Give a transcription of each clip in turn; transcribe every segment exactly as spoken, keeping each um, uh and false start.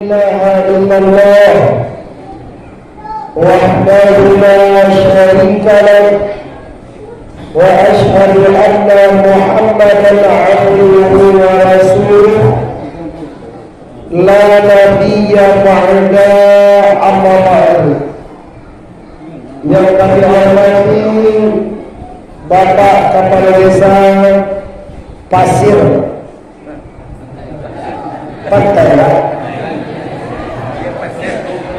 إله إلا الله وحده لا شريك له، وأشهد أن محمدا عبده ورسوله، لا نبي بعده، أما بعد. Yang kami hormati Bapak Kepala Desa Pasir Pantai, Pak.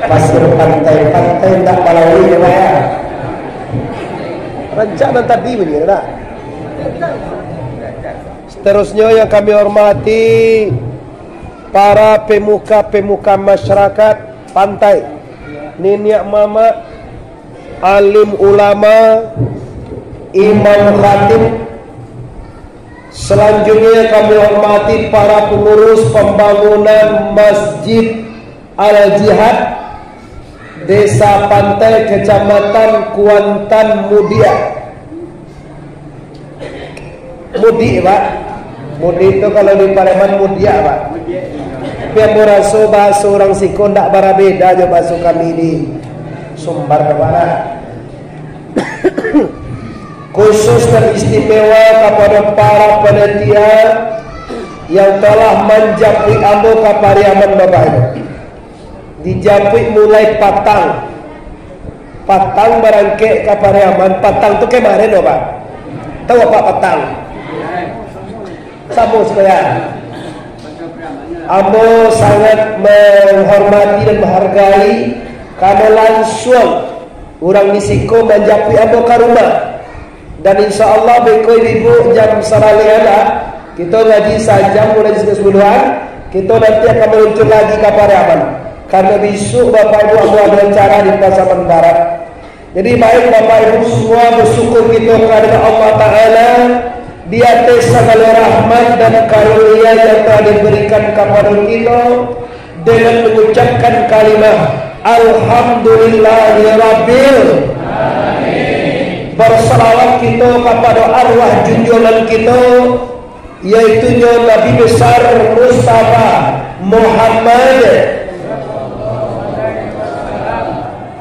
Pasir Pantai, pantai indak balauik, Pak, ya. Rancak nan tadi bunyi, tak? Seterusnya yang kami hormati para pemuka-pemuka masyarakat Pantai, niniak mamak, alim ulama, imam khatib. Selanjutnya kami hormati para pengurus pembangunan Masjid Al-Jihad, Desa Pantai, Kecamatan Kuantan, Mudiak. Mudik, Pak. Mudik tu kalau di Pariaman mudiak, Pak. Tapi ambo raso bahaso urang siko ndak bara beda jo bahaso kami di Sumbar, Pak. Khusus dan istimewa kepada para panitia yang telah manjapuik ambo ka Pariaman, Bapak Ibu. Dijapuik mulai patang. Patang barangkek ka Pariaman. Patang tu kemarin, Pak. Tahu apa patang? Samo sajo. Ambo sangat menghormati dan menghargai, karena langsung urang di siko manjapuik ambo ka rumah. Dan insya Allah, beko ibu-ibu jam sabaleh lah, kito ngaji sajam mulai jam sapuluhan, kito nanti akan meluncur lagi ka Pariaman. Karena besok Bapak Ibu ambo ado acara di Pasaman Barat. Jadi baik Bapak Ibu semua, bersyukur kito kepada Allah Ta'ala di atas segala rahmat dan karunia yang telah diberikan kepada kito. Dengan mengucapkan kalimah Alhamdulillahirabbil alamin. Bersalawat kito kapado arwah junjungan kito, yaitunyo Nabi Besar Mustafa Muhammad.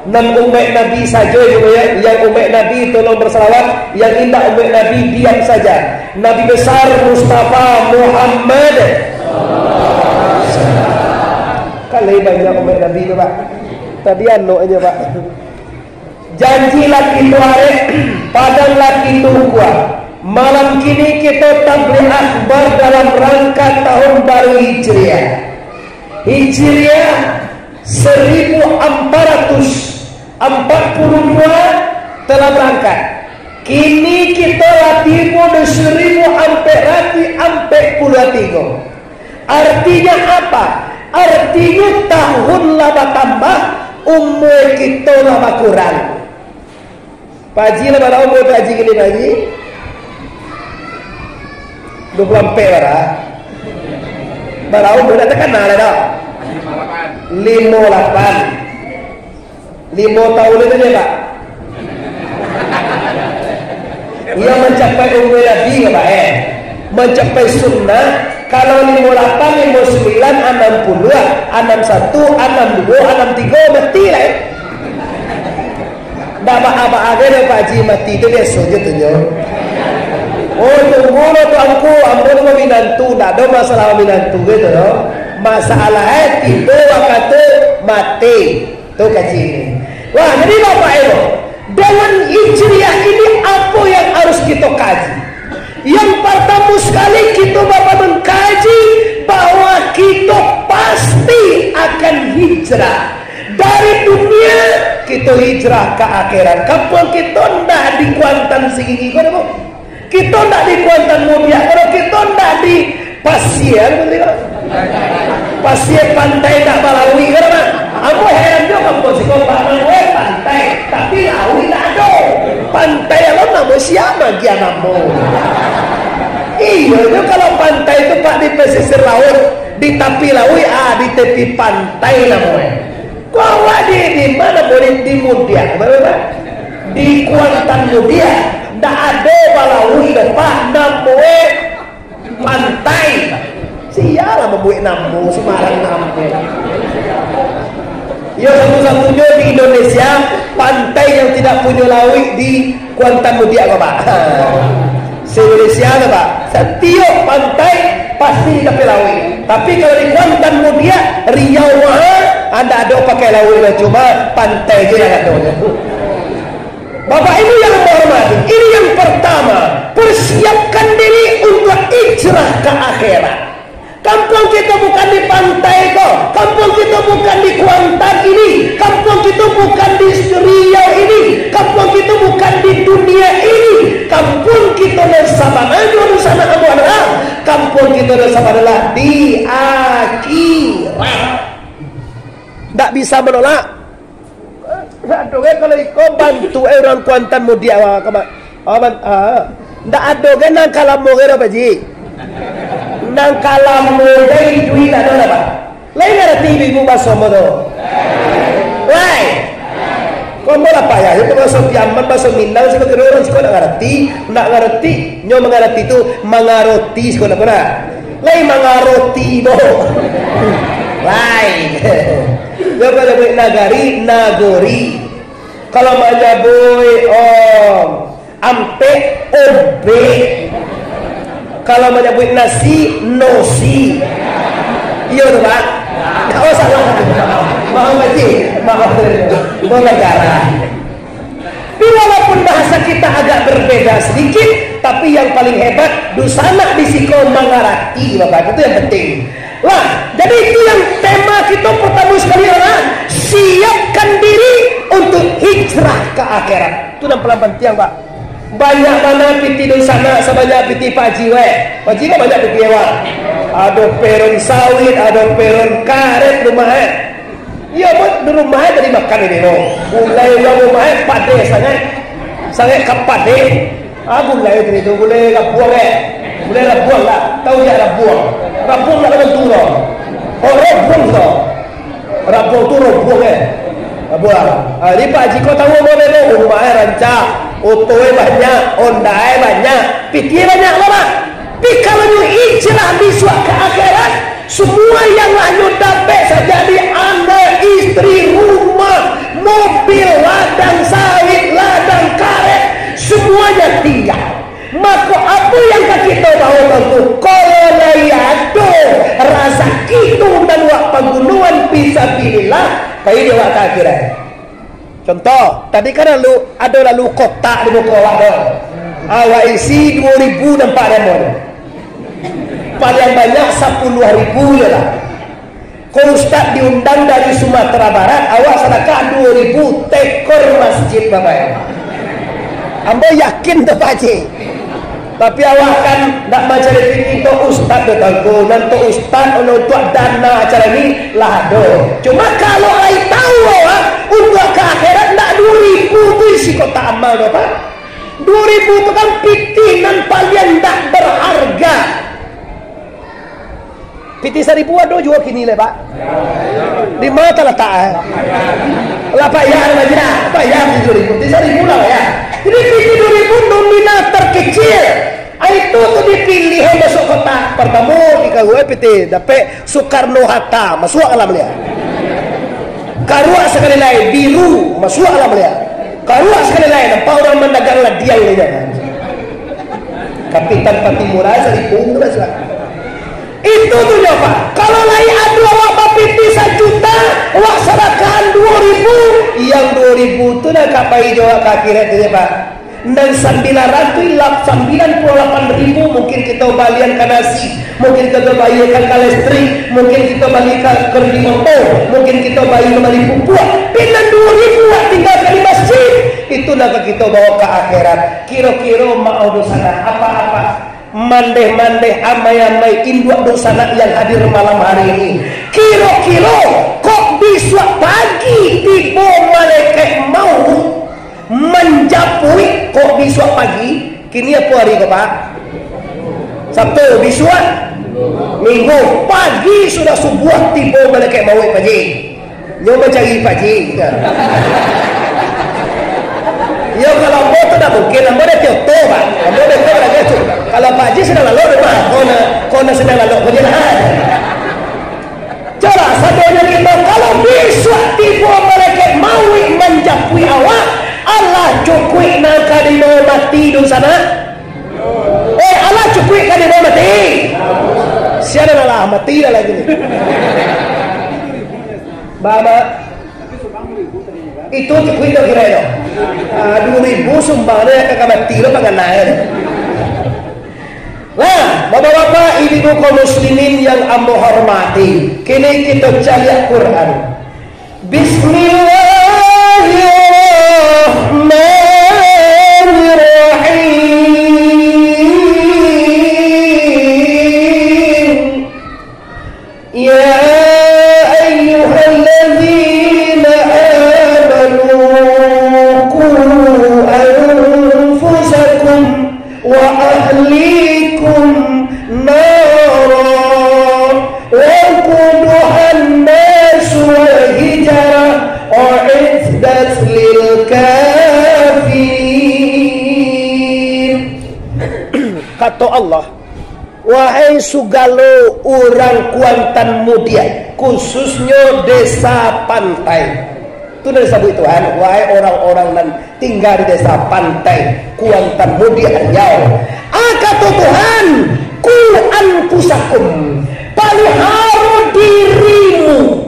Nan umaik Nabi sajo, ya, yang umaik Nabi tolong bersalawat, yang indak umaik Nabi diam saja. Nabi Besar Mustafa Muhammad. Kan lai banyak umaik Nabi tu, Pak. Tadi anaknyo, Pak. Janji lah kito arek, padang lah kito kuah. Malam kini kito tabligh akbar dalam rangka tahun baru Hijriah. Hijriah seribu empat ratus empat puluh dua telah berangkat. Kini kito lah tibo di seribu ampek ratuih ampek puluah tigo. Artinya apa? Artinya tahun lah batambah, umua kito lah bakurang. Pak Haji lah bara umua Pak Haji kini, Pak Haji? Dua puluh ampek bara. Bara umua dah takana lah dah. Limo lapan. Limo tahun itu dia, Pak. Ia mancapai umua Nabi, Bapak, eh. Mancapai sunnah, kalau limo lapan, limo sembilan, anam puluah, anam satu, anam dua, anam tiga, mati lah, eh. Ndak baa-baa ge doh, Pak Haji, mati tu biaso je tu nyo. Oh, tunggu lo tu angku, ambo tu minantu, ndak ado masalah minantu gitu doh. Masalah, eh, tibo wakatu mati. Tu kaji ni. Wah, jadi Bapak Ibu, dengan Hijriah ini apa yang harus kita kaji? Yang pertama sekali, kita Bapak mengkaji bahwa kita pasti akan hijrah. Dari dunia, kita hijrah ke akhirat. Kapan kita ndak di Kuantan sigi ko, Bu? Kito ndak di Kuantan Mudiak, kalau kito ndak di Pasir, betul tak? Pasir pantai ndak balauik, kan, Pak? Ambo heran juo, kampung siko, Pak, namo pantai, tapi lauik ndak ado. Pantai alun namo sia, magiah namo. Iyo, itu kalau pantai tu, Pak, di pesisir laut, di tapi lauik, ah, di tepi pantai namo, eh. Kok awak di, di ma, Pak? Di, di Mudiak, Pak? Di Kuantan Mudiak, ndak ado balauik doh, Pak, namonyo pantai. Sia lah mambuek namo, sumbarang namo. Punyo di Indonesia, pantai yang tidak punyo lauik di Kuantan Mudiak ko, Pak. Se-Indonesia ko, Pak. Satiok pantai pasti di tapi lauik. Tapi kalau di Kuantan Mudiak, Riau mah, ndak ado pakai lauik lah, cuma pantai je yang ado. Bapak Ibu yang menghormati, ini yang pertama, persiapkan diri untuk hijrah ke akhirat. Kampuang kito bukan di pantai ko, kampuang kito bukan di Kuantan ini, kampuang kito bukan di Riau ini, kampuang kito bukan di dunia ini. Kampuang kito nan sabananyo di sana ambo adalah, kampuang kito nan sabananyo adalah di akhirat. Ndak bisa menolak. Aduh, eh, kalau iko bantu, eh, urang Kuantan Mudiak, wah, kama-, wah, ban-, ah. Ndak ado kan nan ka lamo kan, Pak Ji? Nan ka lamo kan iduik ndak ado lah, Pak. Lain ngarati ibu-ibu baso mo tu? Lai. Komo lah payah, itu baso Piaman, baso Minang, siko kiro urang siko ndak ngarati, ndak ngarati, nyo mangarati tu mangaroti siko ndak pernah. Lai mangaroti, bo. Lai. Nyo manyabuik nagari, nagori. Kalau manyabuik, oh, ampek, obek. Kalau manyabuik nasi, nosi. Iyo tu, Pak? Oh, salah. Maaf, Pak Ji. Maaf. Bongkar. Tapi walaupun bahasa kita agak berbeda sedikit, tapi yang paling hebat, dunsanak di siko mangarati, Bapak. Itu yang penting. Lah, jadi itu yang tema kita pertama sekali adalah siapkan diri untuk hijrah ke akhirat. Itu yang paling penting, Pak. Banyak bana pitih dunsanak sabanyak pitih Pak Ji, weh. Pak Ji kan banyak pitih, weh. Ado peron sawit, ado peron karet rumah, eh. Iyo, buat di rumah aja dimakan ini, no. Gulai urang rumah, eh, padeh sangat. Sangat ka padeh. Ah, gulai tadi tu, gulai rabuang, eh. Gulai rabuang lah. Tahu tak rabuang? Rabuang lah kan tu, no. Oh, rabuang, no. Rabuang tu rabuang, eh. Rabuang. Ah, jadi Pak Ji ko tahu apa dia tu? Rumah, eh, rancak. Oto, eh, banyak. Honda, eh, banyak. Pitih banyak lah, Pak. Tapi kalau nyo hijrah bisuak ka akhirat, semua yang lah nyo dapek sajak di anak, istri, rumah, mobil, ladang sawit, ladang karet, semuanya tinggal. Mako, apo yang ka kito bawa tu? Kalau lai ado razaki tu untuak pagunoan fisabilillah, pai di awak ka akhirat. Contoh, tadi kan lalu, ado lalu kotak di muko awak tu. Awak isi duo ribu nampak demo tu. Paling banyak sapuluah ribu je lah. Ko ustaz diundang dari Sumatera Barat, awak sadakah duo ribu tekor masjid, Bapak. Ambo yakin tu, Pak Ji. Tapi awak kan ndak mancari pitih untuak ustaz tu, Tuanku. Nan untuak ustaz, nan untuak dana acara ni lah ado. Cuma kalau lai tahu awak, untuak ka akhirat ndak duo ribu tu isi kotak amal tu, Pak. Duo ribu tu kan pitih nan paliang ndak berharga. Pitih saribu ado juo kini lai, Pak. Di ma talatak, eh? Lah, Pak, ya, lah, ya. Pak, ya, pitih duo ribu. Pitih saribu lah, Pak, ya. Jadi, pitih duo ribu nominal terkecil. Ah, itu tu dipilih, eh, masuk kotak. Partamo, dikaruai pitih. Dapek Soekarno Hatta. Masuak alam dia. Karuak sakali lai, biru. Masuak alam dia. Karuak sakali lai, nampak urang mandagang ladiang dia. Kapitan Patih Murah, saribu, murah, silakan. Itu tu nyo, Pak. Kalau lai ado awak bapitih sajuta, awak sadakahan duo ribu, yang duo ribu tu nan ka pai jo awak ka akhirat tu, Pak. Nan sambilan ratuih lap-, sambilan puluah lapan ribu mungkin kito balian ka nasi, mungkin kito balian ka listrik, mungkin kito bali ka kredit motor, mungkin kito bali ka bali pupuak. Tapi nan duo ribu awak tinggalkan di masjid, itu nan ka kito bawa ka akhirat. Kiro-kiro maoh dunsanak, apa-apa? Mandeh-mandeh, amai-amai, induak dunsanak yang hadir malam hari ini. Kiro-kiro, kok bisuak pagi tibo malaikat maut manjapuik, kok bisuak pagi? Kini apo hari ko, Pak? Sabtu, bisuak Minggu. Pagi sudah subuah tibo malaikat maut, Pak Ji. Nyo mancari Pak Ji. Yo, kalau ambo tu dak mungkin, ambo ado Kyoto, Pak. Ambo ado Kyoto lagi tu. Kalau Pak Ji sadang lalok, dah, Pak. Kau nak, kau nak sadang lalok, kau je lah. Coba sadonyo kito, kalau bisuak tibo malaikat dibawa mati dunsanak? Eh, alah cukuik ka dibawa mati? Sia nan alah mati dah lagi ni. Ba, ba. Itu cukuik dah kira itu. Ah, dua ribu sumbang dia ka mati lo panganai. Nah, bapak-bapak, ibu-ibu kaum muslimin yang ambo hormati, kini kita caliak Quran. Bismillahirrahmanirrahim. يا أيها الذين آمنوا قوا أنفسكم وأهليكم نارا وقودها الناس والحجارة أعدت للكافرين. Kato Allah, Wahai sagalo urang Kuantan Mudiak, khususnyo Desa Pantai. Tu nan disabuik Tuhan, wahai orang-orang nan tingga di Desa Pantai, Kuantan Mudiak Riau. Ah, kato Tuhan, "Ku anfusakum, paliharo dirimu."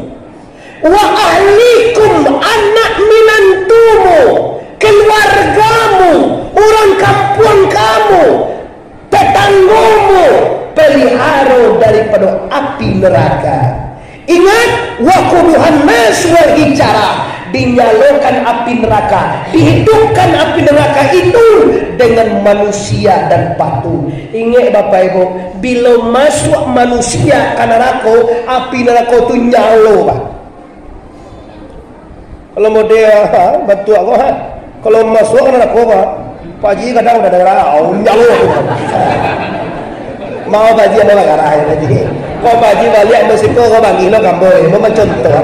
Wa ahlikum, anak minantumu, kaluargamu, urang kampuang kamu, tatanggomu, paliharo daripado api naraka. Ingat, waquduhan nas wal hijarah, dinyalokan api naraka, dihidupkan api naraka itu dengan manusia dan batu. Ingek, Bapak Ibu, bilo masuak manusia ka narako, api narako tu nyalo, Pak. Kalau model, ha, bantuak ko, ha. Kalau masuak ka narako, Pak, Pak Haji kadang udah dengar, ah, nyalo tu. Mau Pak Haji, mau garah ya, Pak Haji. Kok Pak Haji baliak, ambo siko, kok bagi lo kambo, ya, mau mencontoh.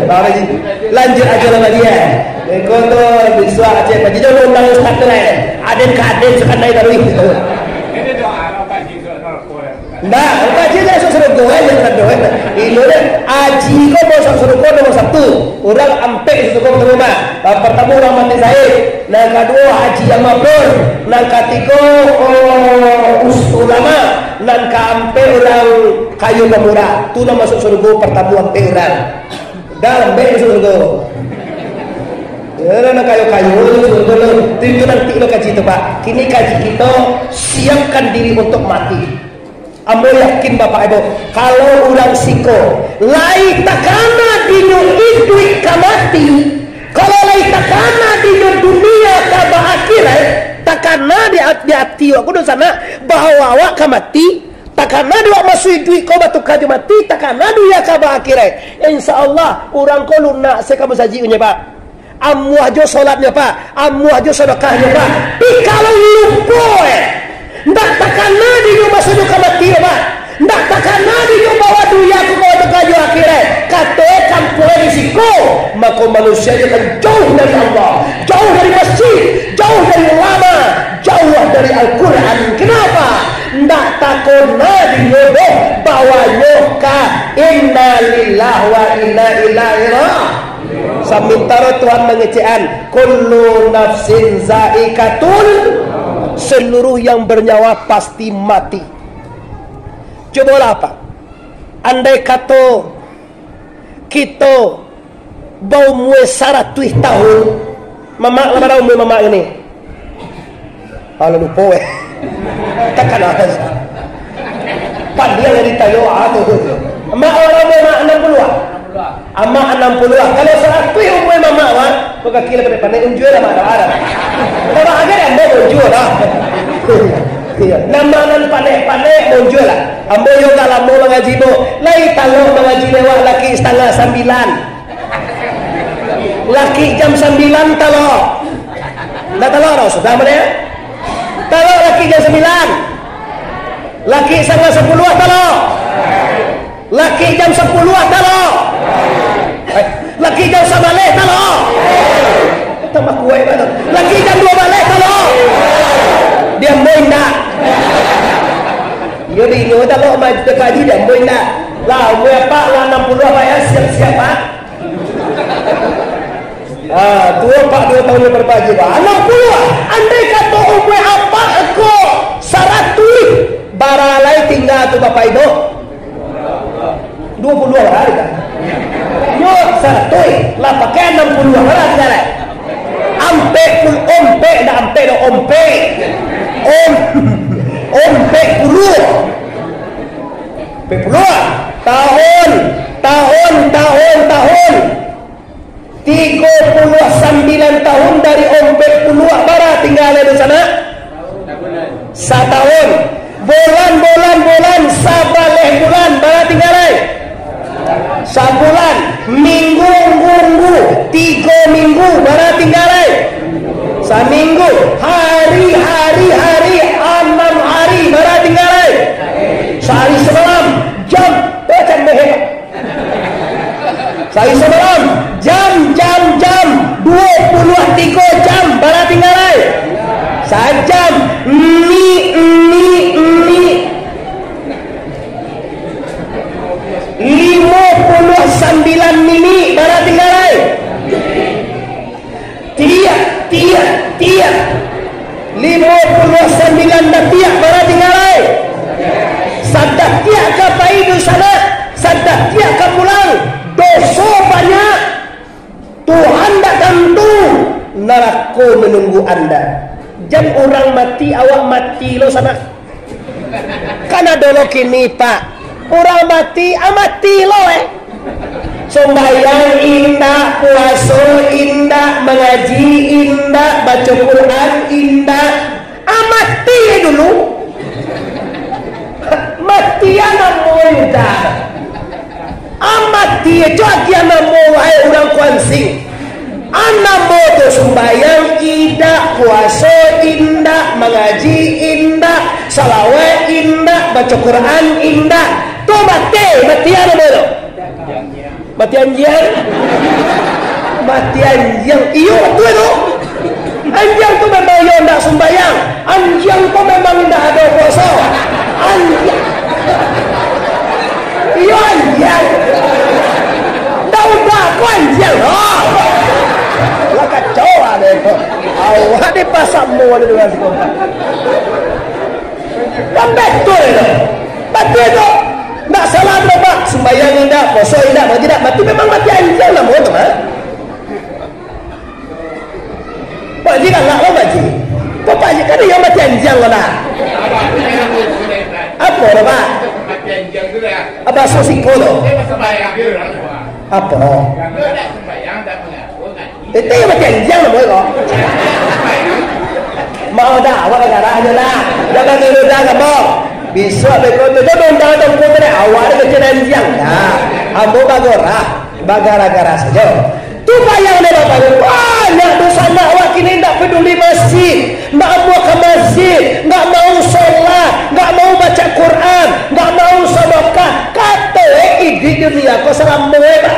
Pak Haji, lanjut aja lah, Pak Haji, ya. Iko tu bisuak aja, Pak Haji, jangan undang ustaz tu lah, ya. Aden ka aden sakadai taruih. Ndak, Pak Haji jan masuak sarugo, eh, jan sadoh, eh. Ilo deh, Haji ko masuak sarugo nomor satu. Urang ampek di sarugo partamo, Pak. Nan partamo urang mati syahid, nan kaduo Haji yang mabrur, nan katigo, oh, us-, ulama, nan kaampek urang kayo pamurah. Tu nan masuak sarugo partamo ampek urang. Dah lambek masuak sarugo. Ya, nan kayo-kayo tu sarugo lo. Tu, itu nanti lo kaji tu, Pak. Kini kaji kito siapkan diri untuk mati. Ambo yakin, Bapak Ibu, kalau urang siko lai takana dinyo iduik ka mati, kalau lai takana dinyo dunia ka baakhirat, takana di at-, di ati awak ko dunsanak, bahwa awak ka mati, takana di awak maso iduik ko batuka jo mati, takana dunia ka baakhirat. Insya Allah, urang ko lunak se ka masajik nyo, Pak. Amuah jo solatnyo, Pak. Amuah jo sadakahnyo, Pak. Tapi kalau lupo, eh, ndak takana dinyo maso nyo ka mati, Pak. Ndak takana dinyo bawa dunia ko ka batuka jo akhirat. Kato kampuang di siko, mako manusia nyo akan jauh dari Allah, jauh dari masjid, jauh dari ulama, jauh dari Al-Quran. Kenapa? Ndak takana dinyo doh bawanyo ka inna lillahi wa inna ilaihi ra-, Samantaro Tuhan mangecekan, "Kullu nafsin zaikatul," seluruh yang bernyawa pasti mati. Cubolah, Pak. Andai kato kito baumua saratuih tahun, mamak, lah bara umua mamak ini? Alah, lupo, eh. Takana. Pandiang nan ditanyo, ah, tu. Mak, urang mak anam puluah. Amak anam puluah. Kalau saratuih umua mamak, Mak, kok kaki lah pandai-pandai, unjua lah, Mak, dah, dah. Dah, Mak, agak dah, dah, unjua dah. Iyo. Nan mak nan pandai-pandai, unjua lah. Ambo yo ka lamo mangaji, Bu. Lai talok mangaji lewat laki satangah sambilan. Laki jam sambilan talok. Ndak talok doh, sudah mana? Talok laki jam sambilan. Laki satangah sapuluah talok. Laki jam sapuluah talok. Eh, laki jam sabaleh talok. Tambah kuaik banget. Laki jam dua baleh talok. Diam, boy, ndak. Iyo, di inyo talok, ma-, Pak Haji, diam, boy, ndak. Lah, umua apak lah anam puluah, Pak, ya, siap-siap, Pak. Ah, tuo Pak, duo tahun nan baru bahaji, Pak. Anam puluah. Andai kato umua apak ko saratuih, bara lai tingga tu, Bapak Ibu? Duo puluah bara tingga. Yo, saratuih. Lah pakai anam puluah bara tingga lai. Ampek puluah, ompek, dak ampek, dak ompek. Om, ompek puluah. Ompek puluah. Tahun, tahun, tahun, tahun. Tigo puluah sambilan tahun dari ompek puluah, bara tingga lai di sana? Satahun. Bulan, bulan, bulan, sabaleh bulan, bara tingga lai? Sabulan. Minggu, minggu, tigo minggu, bara tingga lai? Saminggu. Hari, hari, hari, anam hari, bara tingga lai? Sahari samalam, jam, macam mehe. Sahari samalam, jam, jam, jam, duo puluah tigo jam, bara tingga lai? Sajam, mini, mini, mini. Limo puluah sambilan mini, bara tingga lai? Tiak, tiak, tiak. Limo puluah sambilan datiak, bara tingga lai? Sadatiak ka pai di sana, sadatiak ka pulang. Doso banyak. Tuhan dak tantu. Narako manunggu anda. Jan urang mati, awak mati lo sanak. Kan ado lo kini, Pak. Urang mati, ah, mati lo, eh. Sumbayang indak, puaso indak, mangaji indak, baco Quran indak. Ah, mati dulu. Mati namo indak. Ah, mati, jo agiah namo, wahai urang Kuansing. Ah, namo tu sumbayang indak, puaso indak, mangaji indak, salawat indak, baco Quran indak. Tu mati, mati namo tu. Mati anjiang. Mati anjiang. Iyo, batua tu. Anjiang tu memang iyo ndak sumbayang. Anjiang tu memang ndak ado puaso. Anjiang. Iyo, anjiang. Ndak udah ko anjiang. Oh. Lah kacau lah deh. Awak dipasamo dulu dengan si kompak. Kan betul itu. Betul itu. Ndak salah tu, Pak. Sumbayang indak, puaso indak, mangaji indak. Mati memang mati anjiang namo tu, ha? Pak Haji galak lo, Pak Haji. Kok Pak Haji kan iyo mati anjiang lo, nah. Apo tu, Pak? Apo? Itu yang macam anjiang namo ko. Mau dah, awak bagarah ajo lah. Jangan dulu dah, kamu. Bisuak beko tu, dah dong dah dong ko tu deh. Awak dah macam anjiang dah. Ambo bagorah, bagara-gara sajo. Tu bayang deh, Bapak Ibu. Banyak tu sanak awak kini ndak peduli masjid, ndak amuah ka masjid, ndak mau solat, ndak mau baca Quran, ndak mau sadakah. Kato eh, iduik dunia ko salamo eh, Pak.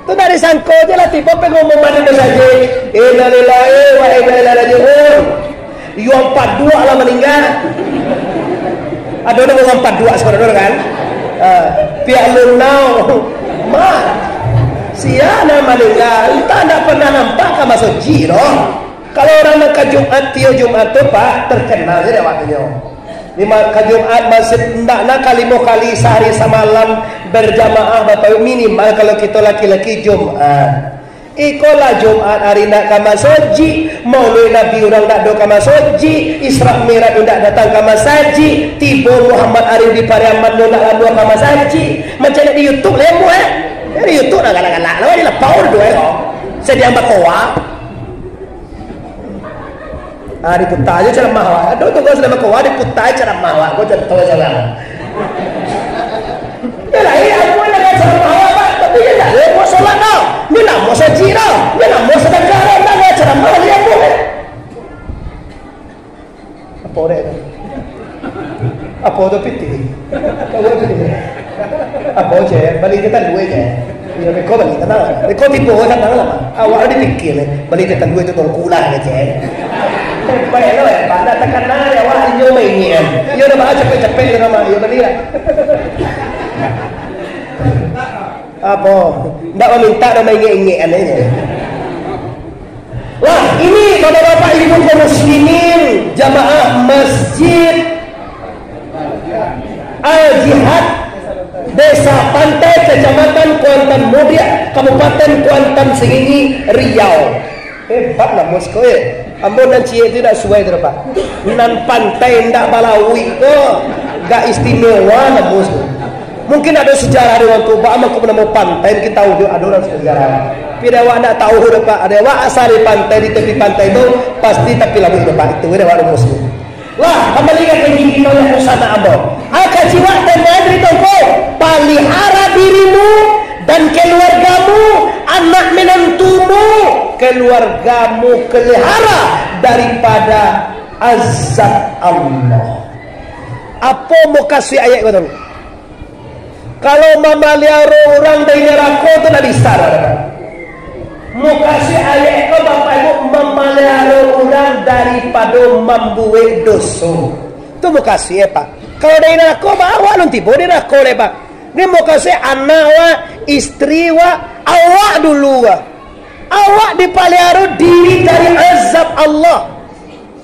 Tu dari sangko je lah tibo pengumuman di masajik. Innalillahi wa inna ilaihi raji'un. Iyo Ampek Duak lah maningga. Ado namo Ampek Duak sakolah dulu kan? Ah, pihak Lunau. Mah. Sia nan maningga. Entah ndak pernah nampak ka masajik doh. Kalau urang nan ka Jumat, tiok Jumat tu, Pak, terkenal je dek waktunyo. Lima ka Jumat masih ndak nak ka limo kali sahari samalam berjamaah, Bapak Ibu, minimal kalau kito laki-laki Jumat. Iko lah Jumat ari ndak ka masajik, Maulid Nabi urang ndak do ka masajik, Isra Mi'raj indak datang ka masajik, tibo Muhammad Arif di Pariaman do ndak labuah ka masajik. Macam di YouTube lah, eh. Di YouTube lah galak-galak lah, di lapau do, eh. Sadiang bakoa. Ah, diputa je ceramah awak. Aduh, tu kalau sudah bakoa, diputa je ceramah awak. Kau contoh salah. Ya lah, eh, aku nak ceramah awak, Pak. Tapi dia tak ada mau solat tau. Dia nak mau saji tau. Dia nak mau sedekah tau. Nak ceramah dia pun. Apo dek tu? Apo tu pitih? Apo pitih? Apo je? Bali ka tandua je. Iyo, beko bali tanang. Beko tibo tanang lah. Awak dipikia, bali ka tandua tu tongku lah je. Baik lo, eh, pandai takana dek awak inyo main ni, eh. Iyo dah bah capek-capek dah nama, iyo bali lah. Apo? Ndak maminta dah maingek-ingek aneh je. Ini, Bapak-bapak, Ibu kaum muslimin, jamaah Masjid Al-Jihad, Desa Pantai, Kecamatan Kuantan Mudiak, Kabupaten Kuantan Sengingi, Riau. Hebat lah, Bos, ko, eh. Ambo nan ciek tu ndak suai tu, Pak. Nan pantai ndak balauik ko, gak istimewa lah, Bos. Mungkin ado sejarah di urang tu, baa mangko namo pantai, mungkin tahu jo, ado urang sejarah. Tapi dek awak ndak tahu doh, Pak. Dek awak asal di pantai, di tepi pantai tu, pasti tapi lauik doh, Pak. Itu dek awak rumus tu. Lah, kambali ka kaji kito nan di sana ambo. Aka ciwak tembok dari tongko, palihara dirimu dan keluargamu, anak minantumu, keluargamu pelihara daripada azab Allah. Apo mukasuik ayat ko tu? Kalau mamaliaro urang dari narako tu ndak bisa doh, Bapak. Mukasuik ayat ko, Bapak Ibu, mamaliaro urang daripado mambuek doso. Tu mukasuik, eh, Pak. Kalau dari narako, Pak, awak alun tibo di narako deh, Pak. Ni mukasuik anak awak, istri awak, awak dulu, Pak. Awak dipaliaro diri dari azab Allah.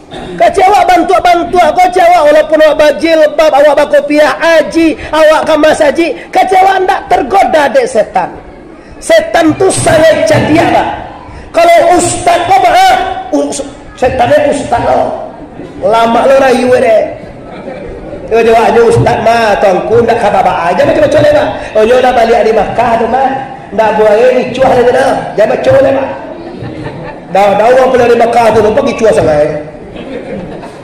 Kecek awak bantuak-bantuak ko, kecek awak, walaupun awak bajilbab, awak bakopiah aji, awak ka masajik, kecek awak ndak tergoda dek setan. Setan tu sangaik cadiak, Pak. Kalau ustaz ko, Pak, ah, us-, setan ni ustaz lo. Lamak lo rayu dek. Yo, jawabnyo ustaz mah, tuangku ndak ka baa-baa aja macam-macam dek, Pak. Oh, nyo lah baliak di Makkah tu mah. Ndak buliah ricuah lai tu doh. Jan baco lai, Pak. Dah, dah urang pulang dari Makkah tu, nampak ricuah sangaik.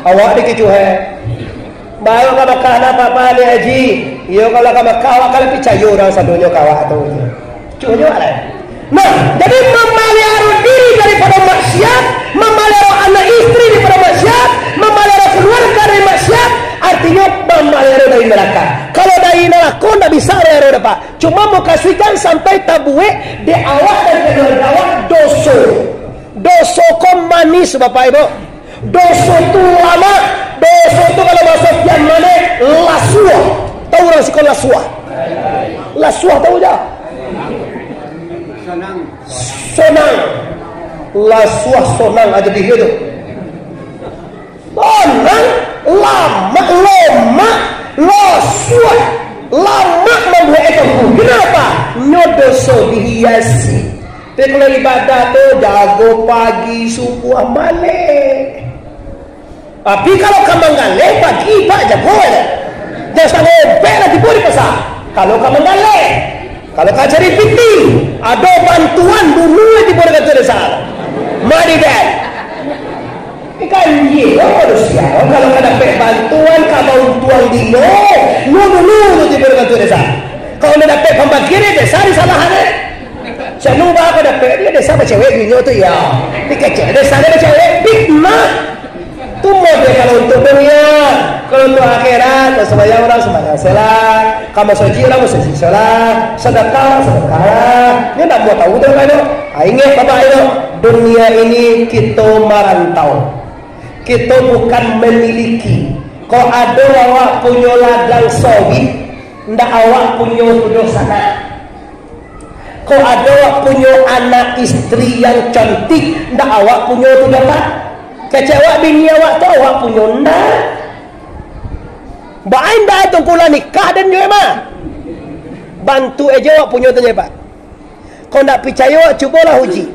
Awak dikicuah, eh. Baru ka Makkah, ndak apo-apo, Dek Haji. Iyo, kalau ka Makkah, awak kan picayo urang sadonyo ka awak tu. Cubo awak lai. Nah, jadi mamaliaro diri daripado maksiat, mamaliaro anak istri daripado maksiat, mamaliaro kaluarga dari maksiat, artinyo mamaliaro dari narako. Kalau dari narako ndak bisa maliaro doh, Pak. Cuma mukasuik jan sampai tabuek dek awak dan kaluarga awak doso. Doso ko manis, Bapak Ibu. Doso tu lamak. Doso tu kalau bahaso Pian mah, lasuah. Tahu urang siko lasuah? Lasuah tahu ja? Sonang. Lasuah sonang aja dih tu. Sonang, lamak, lomak, lasuah, lamak mambuek itu. Kenapa? Nyo doso dihiasi. Tapi kalau ibadah tu, jago pagi, subuah, maleh. Tapi kalau ka manggaleh, pagi, Pak, jago aja. Jan satangah ompek lah tibo di pasa. Kalau ka manggaleh. Kalau ka cari piti, ado bantuan dulu nan tibo di kantua desa. Mari deh. Ikan iyo manusia, kalau ka dapek bantuan, ka bauntuang dinyo, nyo dulu nyo tibo di kantua desa. Kalau ndak dapek pambagian, desa disalahan, eh. Sanu ba ka dapek, dek desa bacewek dinyo tu, iyo. Dikecek desa dek bacewek, fitnah. Tu model kalau untuak dunia. Kalau untuak akhirat, kalau sumbayang urang sumbayang se lah, ka masajik urang masajik se lah, sadakah urang sadakah lah. Nyo ndak amuah tahu tu kan tu. Ah, ingek Bapak Ibu, dunia ini kito marantau. Kito bukan mamiliki. Kok ado awak punyo ladang sawit, ndak awak punyo tu doh sanak. Kok ado awak punyo anak istri yang cantik, ndak awak punyo tu doh, Pak. Kecek awak bini awak tu awak punyo, ndak. Baa indak tu, kula nikah den jo mah. Bantuak aja awak punyo tu, Pak. Kok ndak picayo, cubolah uji.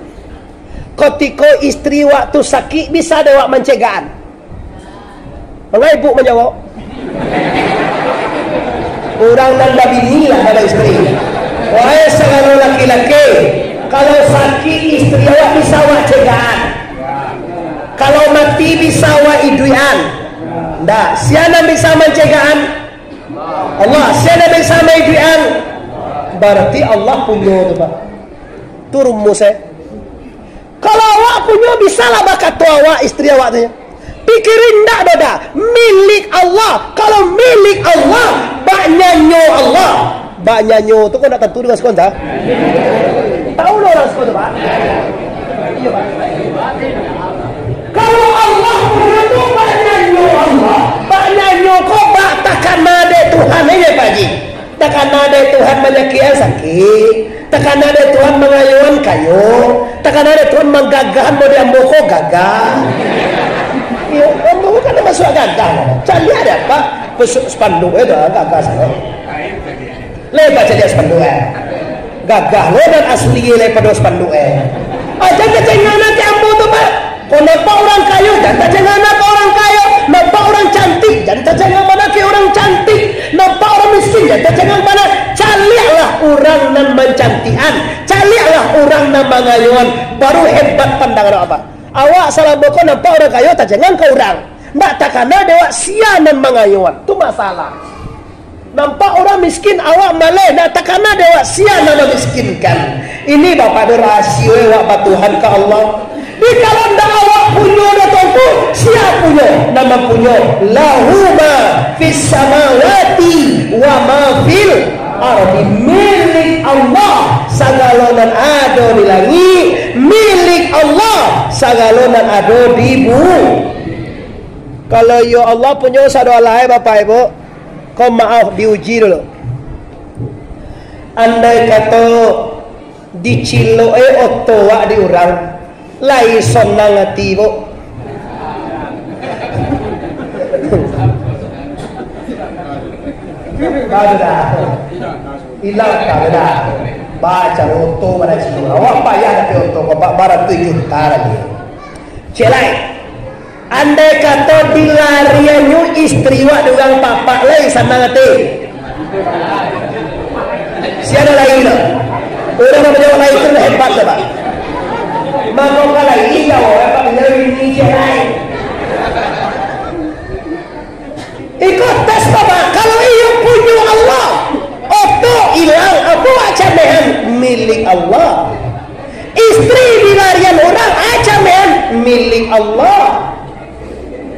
Kotiko istri awak tu sakik, bisa dek awak mancegaan? Manga ibu manjawab? Urang nan babini lah, nan baistri. Wahai sagalo laki-laki, kalau sakik istri awak, bisa awak cegaan? Kalau mati, bisa awak iduikan? Ndak. Sia nan bisa mancegaan? Allah. Sia nan bisa maiduikan? Barati Allah punyo tu, Pak. Tu rumus, eh. Kalau awak punyo, bisalah bakato awak, istri awak tu, yo. Pikiri ndak doh dah. Milik Allah. Kalau milik Allah, bak nyanyo Allah. Bak nyanyo tu kok ndak tantu dengan sekonta. Tahu lah urang siko tu, Pak? Iyo, Pak. Kalau Allah punyo tu, bak nyanyo Allah. Bak nyanyo ko, bak takana dek Tuhan, iyo, Pak Haji. Takana dek Tuhan manyakian sakik, takana dek Tuhan mangayoan kayo, takana dek Tuhan manggagahan mau di ambo ko gagah. Iyo, ambo ko kan masuak gagah. Caliak dek apak, besok spanduk itu gagah sangat. Lai baca di spanduk, eh. Gagah lo nan asli lai pado spanduk, eh. Aja kecengana ke ambo tu, Pak. Kok nampak urang kayo, jan tacengana ka urang kayo. Nampak urang cantik, jan tacengana ka urang cantik. Nampak urang miskin, jan tacengana. Caliaklah urang nan mancantikan. Caliaklah urang nan mangayoan. Baru hebat pandangan awak, Pak. Awak salamo ko nampak urang kayo, tacengang ka urang. Ndak takana dek awak sia nan mangayoan. Tu masalah. Nampak urang miskin, awak maleh, ndak takana dek awak sia nan mamiskinkan. Ini, Bapak, ado rasio awak batuhan ka Allah. Di kalau ndak awak punyo doh, Tuanku, sia punyo? Nan mampunyo, lahu ma fis samawati wa ma fil ardi. Milik Allah sagalo nan ado di langik, milik Allah sagalo nan ado di bumi. Kalau iyo Allah punyo sado alai, Bapak Ibu, ko maaf, diuji dulu. Andai kato dicilok-e oto wak di urang, lai sonang ati, Bu? Baru dah. Ilang ka dah. Baca oto mana cilok. Awak payah dapek oto ko, ba-, baratuih juta lagi. Cek lai. Andai kato dilariannyo istri wak di urang papak, lai sanang ati? Sia nan lai tu? Urang nan manjawab lai tu lah hebat tu, Pak. Mako ka lai jawab, Pak, bini cek lai. Iko tes, Bapak. Kalau iyo punyo Allah, oto ilang, apo wak camehan? Milik Allah. Istri dilarian urang, a camehan? Milik Allah.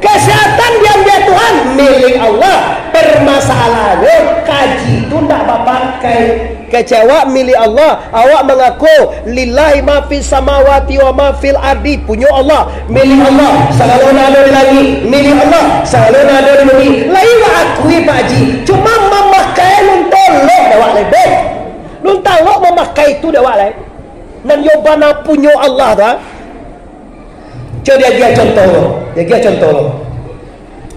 Kesehatan diambiak Tuhan, milik Allah. Permasalahannyo, kaji tu ndak bapakai. Kecek awak milik Allah, awak mangaku, "Lillahi ma fis samawati wa ma fil ardi," punyo Allah, milik Allah, sagalo nan ado di langik, milik Allah, sagalo nan ado di bumi. Lai wak akui, Pak Haji, cuma mamakai lun talok dek awak lai, beh. Lun talok mamakai tu dek awak lai. Nan yo bana punyo Allah tu, ha? Cubo diagiah contoh, diagiah contoh.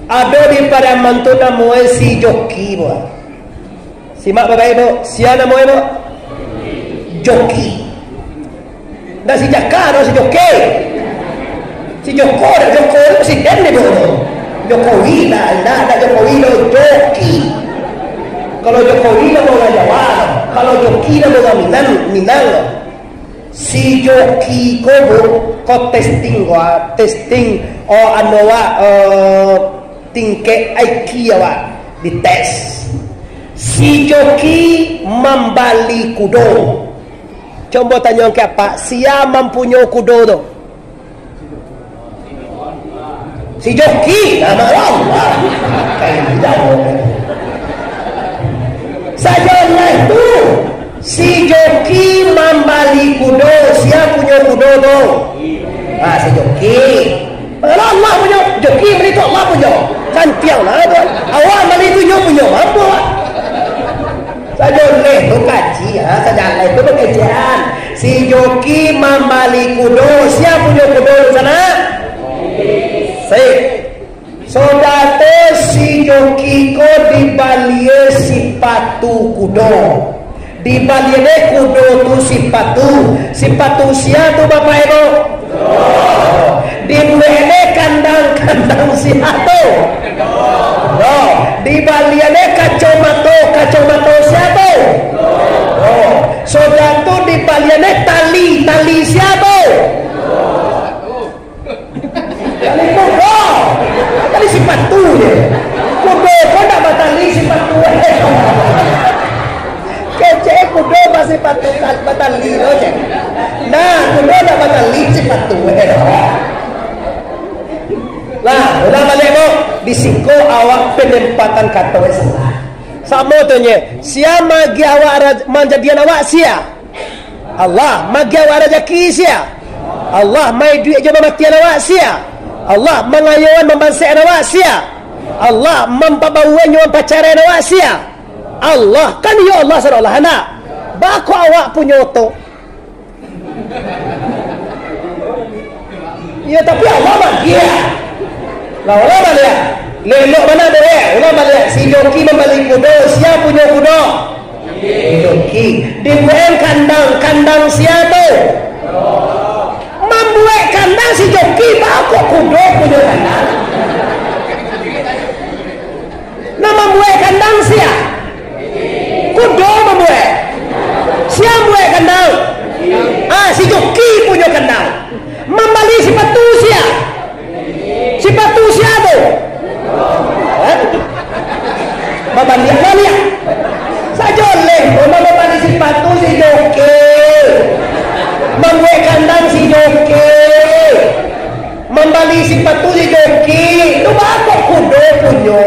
Ado di Pariaman tu namonyo si Joki, Bu. Simak babaik, Bu. Sia namonyo, Bu? Joki. Ndak si Jaka, ndak si Joki. Si Joko, ndak Joko, itu presiden deh, Bu. Jokowi, ndak, ndak, ndak Jokowi, ndak Joki. Kalau Jokowi, ndak urang Jawa. Kalau Joki, ndak urang Minang, Minang. Si Joki ko, Bu, ko testing ko, ah, testing, oh, anu, wak, eh, tingkek I Q awak dites. Si Joki mambali kudo. Cubo tanyo ka apak, sia mampunyo kudo tu? Si Joki, nama Allah. Kayak jauh. Sajo lah tu, si Joki mambali kudo, sia punyo kudo tu? Ah, si Joki. Kalau Allah punyo, Joki bali tu Allah punyo. Santiang lah tu. Awak bali tu nyo punyo, mampu awak. Sajo leh tu kaji, ha, sajo leh tu pakecekan. Si Joki mambali kudo, sia punyo kudo tu sanak? Sip. Sudah tu si Joki ko dibalie sipatu kudo. Dibalie dek kudo tu sipatu. Sipatu sia tu, Bapak Ibu? Dibuek dek kandang, kandang sia tu? Yo. Dibalie dek kacomato, kacomato sia tu? Yo. Sudah tu dibalie dek tali, tali sia tu? Tali kudo. Tali sipatu je. Kudo ko ndak batali, sipatu eh. Kecek kudo basipatu, batali lo, cek. Nah, kudo ndak batali, sipatu eh. Lah, ulang baliak, Bu. Di siko awak penempatan kato salah. Samo tu nye, sia magi awak raj-, manjadian awak sia? Allah. Magi awak rajaki sia? Allah. Maiduik jo mamatian awak sia? Allah. Mangayoan mambansekan awak sia? Allah. Mampabauan jo mampacaraian awak sia? Allah, kan iyo Allah sadolah, ndak? Baa kok awak punyo oto? Iyo, tapi Allah maliek. Lah, Allah maliek. Lelok bana tu, eh. Allah maliek. Si joki mambali kudo, sia punyo kudo? Si joki. Dibuek kandang, kandang sia tu? Mambuek kandang si joki, baa kok kudo punyo kandang? Nan mambuek kandang sia? Kudo mambuek. Sia mambuek kandang? Ah, si joki punyo kandang. Mambali sipatu sia? Sipatu sia tu? Hah? Babaliak-baliak. Sajo leh, urang mambali sipatu si joki. Mambuek kandang si joki. Mambali sipatu si joki. Tu baa kok kudo punyo?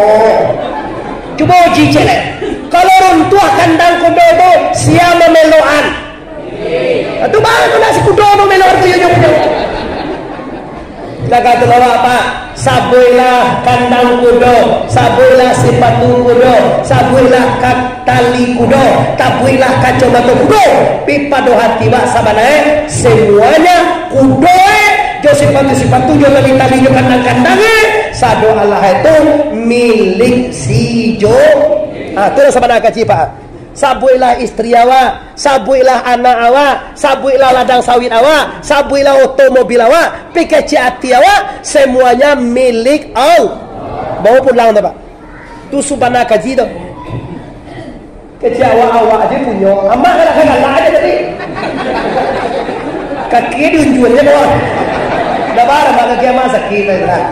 Cubo uji ciek lai. Kalau runtuah kandang kudo tu, sia mamelokan? Tu baa kok ndak si kudo mamelokan tu, iyo nyo punyo? Cakap tu bawa apa? Sabuiklah kandang kudo, sabuiklah sipatu kudo, sabuiklah ka-, tali kudo, tabuiklah kacomato kudo. Pi pado hati wak sabananyo, semuanya kudo, eh, jo sipatu-sipatu, jo tali-tali, jo kandang-kandang, eh, sado alah itu milik si jo. Ha, tu lah sabananyo kaji, Pak. Sabuiklah istri awak, sabuiklah anak awak, sabuiklah ladang sawit awak, sabuiklah oto mobil awak, pi kecek ati awak, semuanya milik Allah. Bawa pulang tu, Pak. Tu subana kaji tu. Kecek awak, awak aja punyo. Amak galak-galak aja tadi. Kaki diunjuan je bawah. Dah barang kaki amak sakit lah.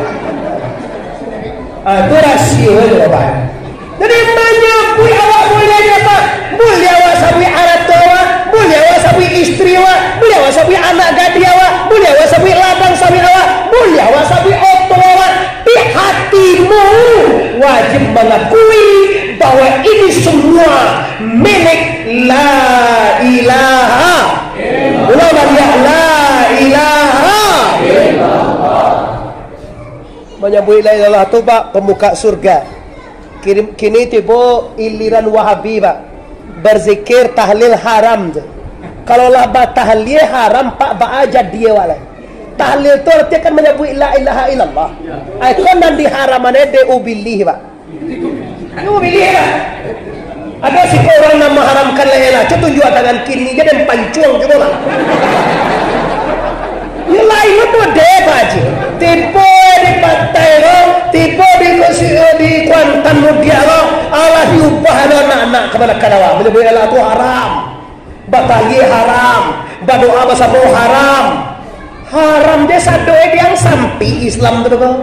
Ah, tu rasio je, Bapak. Jadi, manyabuik awak buliah ni apa? Buliah awak sabuik arato awak, buliah awak sabuik istri awak, buliah awak sabuik anak gadih awak, buliah awak sabuik ladang sawit awak, buliah awak sabuik oto awak. Di hatimu wajib mengakui bahwa ini semua milik La Ilaha. Ulang baliak, La Ilaha. Manyabuik la ilaha illallah tu, Pak, pambuka surga. Kini, kini tibo iliran Wahabi, Pak. Barzikir, tahlil haram tu. Kalau lah batahlil haram, Pak, baa jadi awak lai? Tahlil tu arti kan manyabuik la ilaha illallah. Ai, kon nan diharamkan dek Ubilih, Pak. Cubo pilih lah. Ado siko urang nan maharamkan lai lah. Cubo tunjuak tangan kini, jadi pancuang cubo lah. Yo lain tu deh, Pak Haji. Tibo di Pantai lo, tibo di, di Kuantan Mudiak lo, alah diubah lo anak-anak ka bana kadawa. Manyabuik Allah tu haram. Batahlil haram, badoa basamo haram. Haram je sado e diang sampi Islam tu doh.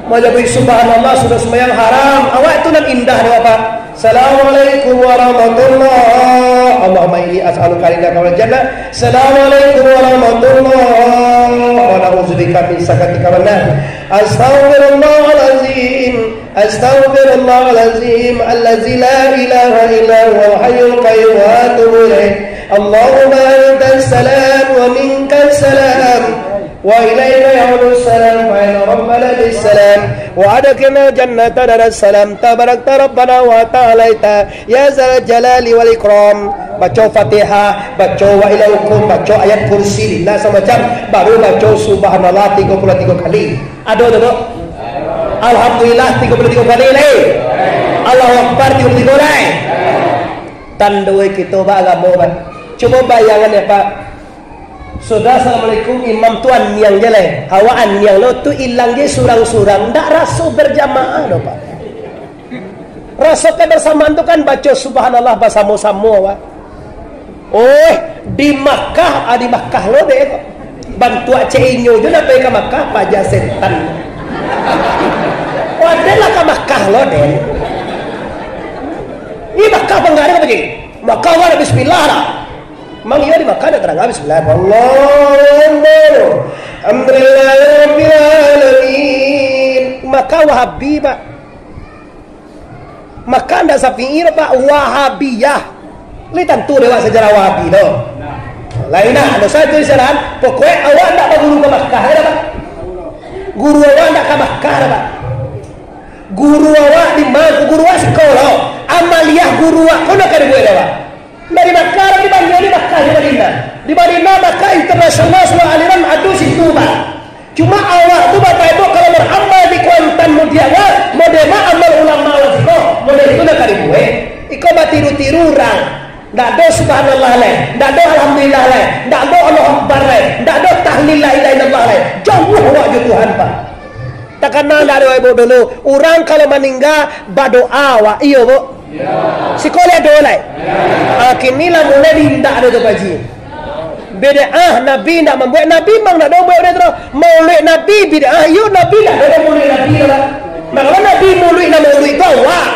Manyabuik subhanallah sudah sumbayang haram. Awak tu nan indah doh, Pak. Assalamualaikum warahmatullah. Allahumma inni as'aluka ridhaka wal jannah. Assalamualaikum warahmatullah. Wa na'udzubika min sakhatika wan nar. Astaghfirullahalazim. Astaghfirullahalazim allazi la ilaha illa huwal hayyul qayyum wa atubu ilaih. Allahumma antas salam wa minkas salam. Wa ilaika ya'udus salam, fa inna rabbana bis salam. Wa adkhilnal jannata daras salam. Tabarakta rabbana wa ta'alaita. Ya zal jalali wal ikram. Baco Fatihah, baco wa ila hukum, baco ayat kursi, lillah samacam, baru baco subhanallah tigo puluah tigo kali. Ado tu, Dok? Alhamdulillah tigo puluah tigo kali lai. Allahu Akbar tigo puluah tigo lai. Tandoi kito baagamo, Pak. Cubo bayangan ya, Pak. Sudah assalamualaikum, imam tu aniang je lai. Awak aniang lo tu ilang je surang-surang, ndak raso berjamaah doh, Pak. Raso kebersamaan tu kan baco subhanallah basamo-samo, Pak. Oh, di Makkah, ah, di Makkah lo deh. Bantuak cek inyo jo nak pai ka Makkah, paja setan. Wadah lah ka Makkah lo deh. Ini Makkah bangga deh apa je? Makkah awak bismillah lah. Mang iyo di Makkah nak terang bismillah. Allahu Akbar. Alhamdulillahirabbil alamin. Makkah Wahabi, Pak. Maka ndak Syafi'i, Pak, Wahabiyah. Lai tantu dek awak sajarah Wahabi tu. Lain nah, dosa itu disalahan. Pokoknya awak ndak baguru ka Makkah, ya, Pak? Guru awak ndak ka Makkah, Pak? Guru awak di ma? Guru awak siko lo. Amaliah guru awak ko nan ka dibuek dek awak. Dari Makkah, dari Banjar, di Makkah, di Madinah. Di Madinah, Makkah internasional, saluruah aliran ado situ, Pak. Cuma awak tu, Bapak Ibu, kalau baramal di Kuantan Mudiak, model ma amal ulama awak siko, model itu nan ka dibuek. Iko batiru-tiru urang. Ndak ado subhanallah lai, ndak ado alhamdulillah lai, ndak ado Allahu Akbar lai, ndak ado tahlil la ilaha illallah lai. Jauah awak jo Tuhan, Pak. Takana ndak ado, Ibu, dulu. Urang kalau maningga, badoa awak. Iyo, Bu? Siko lai ado lai. Ah, kini lah mulai di indak ado tu, Pak Haji. Bid'ah, Nabi indak mambuek, Nabi memang ndak ado buek bid'ah tu. Maulid Nabi bid'ah, iyo, Nabi ndak ado maulid Nabi tu lah. Mangalo Nabi maulid, nan maulid tu awak.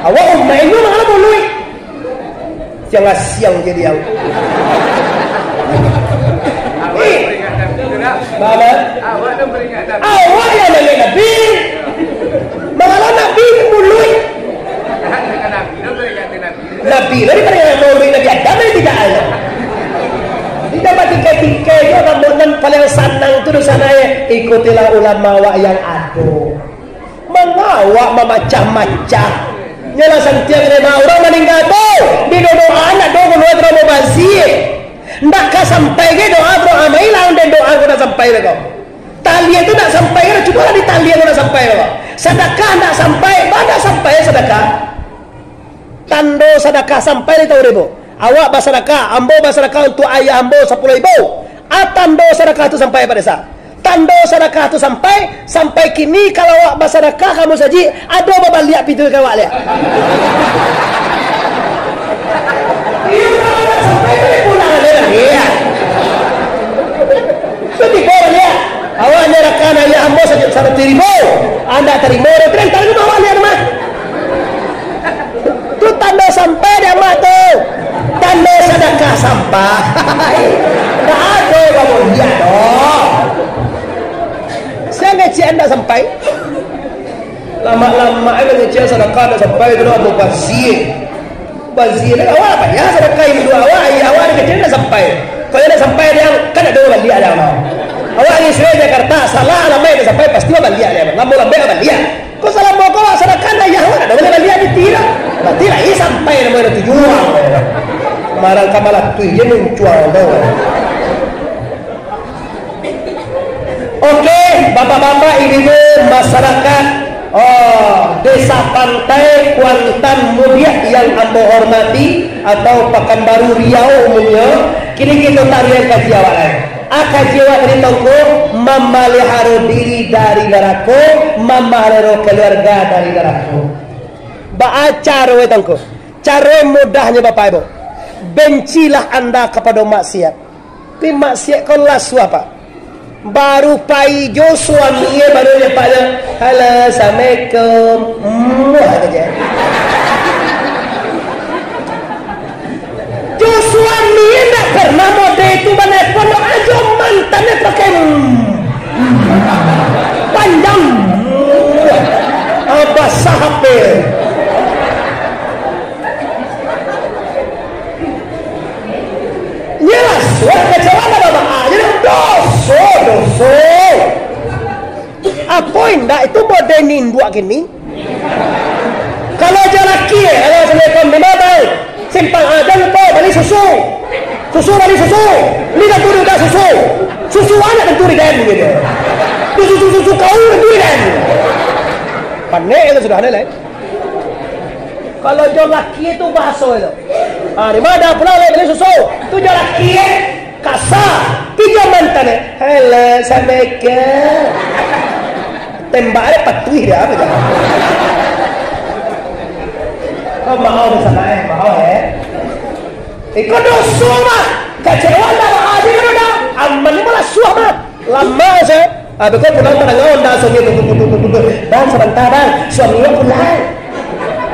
Awak umaik inyo mangalo maulid. Siang-siang jadi awak. Eh, Baba? Awak yang maulid Nabi. Mangalo Nabi maulid. Nabi lah diperingati maulid Nabi Adam, dari tidak ado. Tidak batingkai-tingkai jo, namun nan paling sanang tu dosa naya. Ikutilah ulama awak yang ado. Mangawak mamacah-macah. Nyolah santiang dek urang maningga tu. Didodoa nak doa keluar dari mubazir. Ndak ka sampai ge doa, doa mailang dan doa ko ndak sampai ko. Taliak tu ndak sampai ko, cubolah ditaliak ko ndak sampai ko. Sadakah ndak sampai, ba ndak sampai sadakah. Tando sadakah sampai di tahu ribu. Awak basadakah, ambo basadakah untuk ayah ambo sapuluah ribu. Ah, tando sadakah tu sampai, Pak Desa. Tando sadakah tu sampai, sampai kini kalau awak basadakah ka musajik, ado babaliak pintu ka awak liak. Iyo, kalau ndak sampai tu pulang aja lah. Iyo. Tu tibo baliak. Awak nyarahkan ayah ambo sa-, saratuih ribu. Andak tarimo, dah, tarimo awak liak rumah. Tu tando sampai di amak tu. Tando sadakah sampai. Ndak ado babaliak doh. Sia ngecek ndak sampai. Lamak-lamak ai ngecek sadakah ndak sampai tu doh, mubazir. Mubazir, awak payah sadakah induak awak, ayah awak dikecek ndak sampai. Kalau ndak sampai, dia kan ndak ado babaliak dia mah. Awak di Jakarta, salah alamaik ndak sampai, pasti babaliak dia. Lamo-lamo babaliak. Kok salamo ko awak sadakah, ayah awak ndak ado babaliak di tiro. Berarti lah, ih, sampai namo dah tujuan. Marang ka malatui je muncuang tu. Oke, bapak-bapak, ibu-ibu, masyarakat, oh, Desa Pantai, Kuantan, Mudiak yang ambo hormati, atau Pakanbaru, Riau umumnyo, kini kito tarian kaji awak lai. Ah, kaji awak tadi tongko, mamaliharo diri dari narako, mamaliharo keluarga dari narako. Baa caro e tongko? Caro mudahnyo, Bapak Ibu, bencilah anda kapado maksiat. Tapi maksiat ko lasuah, Pak. Baru pai jo suaminyo, baru nyo, Pak, nyo, "Halo, assalamualaikum." Muah aja. Jo suaminyo ndak pernah mode itu, banelepon, ajo mantannyo pakai, mm, panjang. Muah. Ah, basah H P. Nyo lasuah, kecewa lah, Bapak. Ah, jadi doso, doso. Apo indak itu mode induak kini? Kalau jo laki, eh, halo, assalamualaikum, di ma, Bang? Simpang Adan ko, bali susu. Susu, bali susu. Ni dah turun dah susu. Susu anak tentu di den, gitu. Susu, susu, susu kau tentu di den. Panek itu sudah ada, lai. Kalau jo laki tu bahaso itu. Ah, di ma pulang lai bali susu? Tu jo laki, eh. Kasa. Pi jo mantan, eh. Halo, assalamualaikum. Tembak dia patuih dia, apo je. Oh, maaf, salah, eh. Maaf, eh. Iko doso, mah. Kecewa ndak, Pak Haji, kan udah. Aman ni malah suah, mah. Lamo se. Abih ko pulang tadanga onda suami tu, tu, tu, tu, tu, tu. "Bang, sabanta, Bang. Suami awak pulang."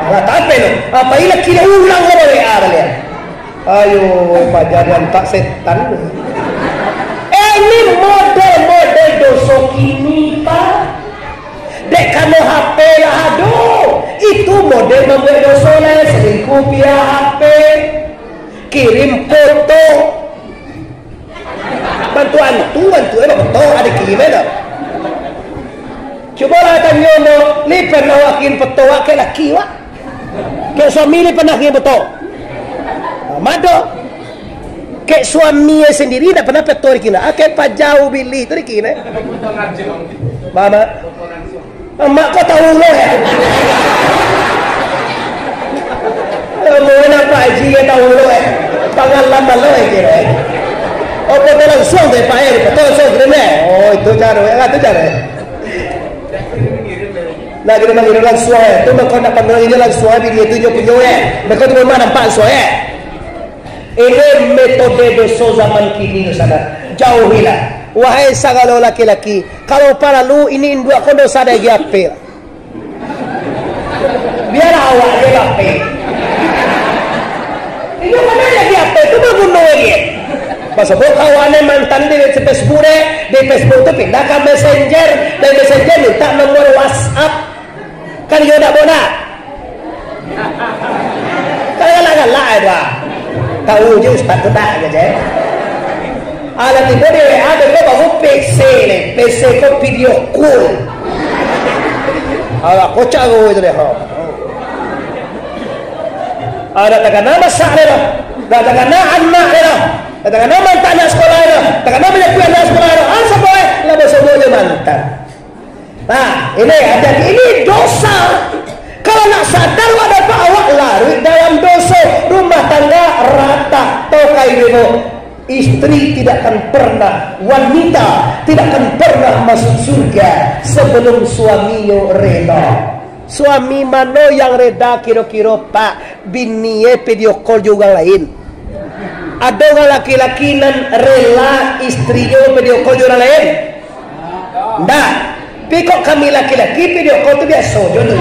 Alah, tapi tu. Apa ilah kini ulang lah balik, ah, balik. Ayo, paja diantak setan. Eh, ini model-model doso kini, Pak. Dek kano H P lah ado. Itu model mambuek doso lah, selingkuh pihak H P. Kirim foto. Bantu antu, bantu, eh, bapeto, ado kirim, eh, tu. Cubolah tanyo, no, ni pernah wak kirim foto wak ka laki wak? Kek suami ni pernah kini betul. Ha, mado. Kek suami sendiri ndak pernah betul kini. Ah, kek pajau bilih tu kini. Mama. Mak ko tahu lo, eh. Kamu nak Pak Haji ko tahu lo, eh. Pangalaman lo, eh, kira, eh. Oh, foto langsung tu, Pak, eh. Foto langsung kirim, eh. Oh, itu cara, eh. Itu cara, eh. Nah, kita mangirim langsung, eh. Tu mako nak pandang ini langsung, eh. Bini tu nyo punyo, eh. Mako tu memang nampak langsung, eh. Ini metode doso zaman kini tu, saudara. Jauhilah. Wahai sagalo laki-laki, kalau paralu, ini induak ko dosa dari G P lah. Biarlah awak je G P. Induak ko dari G P tu baguno lagi. Pasal kawan mantan di Facebook deh, di Facebook tu pindah ke Messenger, dari Messenger minta nomor WhatsApp. Kan iyo ndak bonak? Kan galak-galak ai tu, ah. Tahu je ustaz tu tak, kecek. Alah tibo di W A, beko baru P C ni. P C ko video call. Alah, kocak ko itu deh, ha. Ah, dak takana masak deh lah. Dak takana anak deh lah. Dak takana mantan anak sekolah deh lah. Takana manyapu anak sekolah deh lah. Ah, sapo, eh? Lah basobok je mantan. Nah, ini hati-hati, ini dosa. Kalau nak sadar, awak dapat awak larut dalam dosa, rumah tangga ratak, tokai bebo. Istri tidak akan pernah, wanita tidak akan pernah masuk surga sebelum suaminyo reda. Suami mano yang reda kiro-kiro, Pak? Bini e video call jo urang lain. Ado urang laki-laki nan rela istrinyo video call jo urang lain? Ndak. Tapi kok kami laki-laki video call tu biaso jo tu.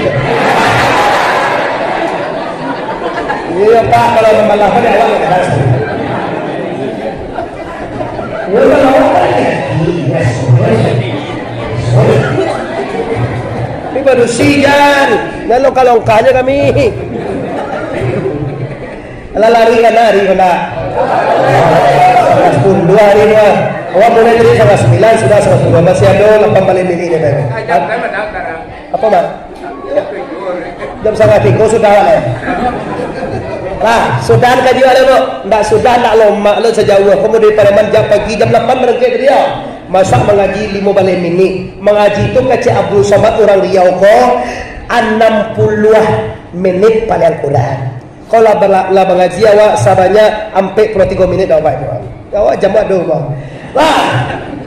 Iyo, Pak, kalau memang lah, Pak, awak ndak kenal. Iyo, kalau awak kan laki-laki, biaso jo. Ini baru sijan. Lalu kalau engkahnya kami. Lah lari kan hari ko ndak? Setengah sepuluh hari tu lah. Awak mulai tadi setengah sembilan, sudah setengah sepuluh. Masih ado lapan baleh minik ni, Bang. Apo, Bang? Jam setengah tigo sudah lah. Lah, sudah kaji lah, Bang. Ndak sudah, ndak lomak lo sajauah. Kamu dari Pariaman jam pagi jam lapan barangkek tadi, yo. Masak mangaji limo baleh minik. Mangaji tu kecek Abdul Somad urang Riau ko, anam puluah minik paling kurang. Kalau lah, lah mangaji awak sabanyak ampek puluah tigo minik dah, Bapak Ibu. Awak jamak doh, Bang. Lah,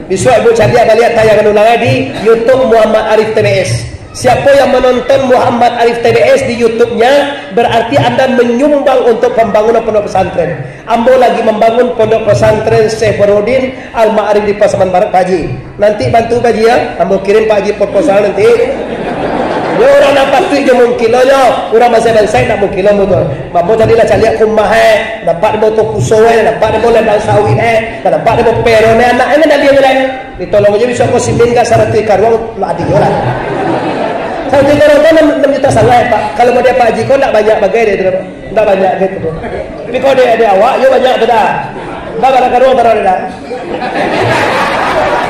bisuak Ibu caliak baliak tayangan ulang di YouTube Muhammad Arif T B S. Siapo yang manonton Muhammad Arif T B S di YouTube-nya, berarti anda menyumbang untuk pembangunan pondok pesantren. Ambo lagi mambangun pondok pesantren Syekh Burhanuddin Al-Ma'arif di Pasaman Barat, Pak Haji. Nanti bantu, Pak Haji, ya. Ambo kirim, Pak Haji, proposal nanti. Yo, urang nan patuik jo mungkilo nyo. Urang bansaik-bansaik ndak mungkilo ambo tu. Ambo tadi lah caliak ka rumah, eh. Nampak dek ambo tu kuso, eh. Nampak dek ambo ladang sawit, eh. Nampak dek ambo peron, eh. Anak, eh, nan daliah je lah, eh. Ditolong aja bisa ko simin ka saratuih karuang, lah adinyo lah. Saratuih karuang tu anam, anam juta satangah, eh, Pak. Kalau model Pak Haji ko ndak banyak bagai dek tu, Pak. Ndak banyak gitu tu. Tapi kalau dek, dek awak, yo banyak tu dah. Ndak banyak karuang taruh dah.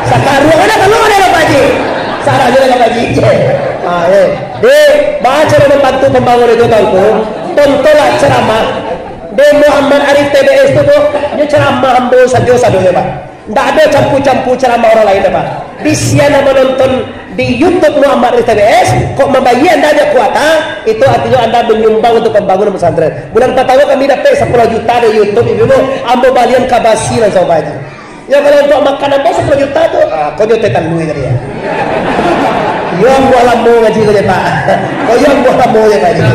Sakaruang ada kalau ada Pak Haji. Sarah aja lah Pak Haji. Ah, eh. Dek, baca dalam bantu pembangun itu tahu tu. Tontonlah ceramah. Dek Muhammad Arif T B S tu, Bu. Dia ceramah ambo sajo sadonyo, Pak. Ndak ado campur-campur ceramah urang lain, Pak. Di sian nan manonton di YouTube Muhammad Arif T B S, kok mambayia anda aja kuota, itu artinyo anda manyumbang untuk pambangunan pesantren. Bulan partamo kami dapek sapuluah juta dari YouTube, Ibu, ambo balian ka basi langsung, Pak Haji. Ya, kalau untuk makan ambo sapuluah juta tu, ah, kau nyo tetan lui tadi ya. Yo, ambo lamo ngaji ko, Pak. Kau yo, ambo lamo je, Pak Haji.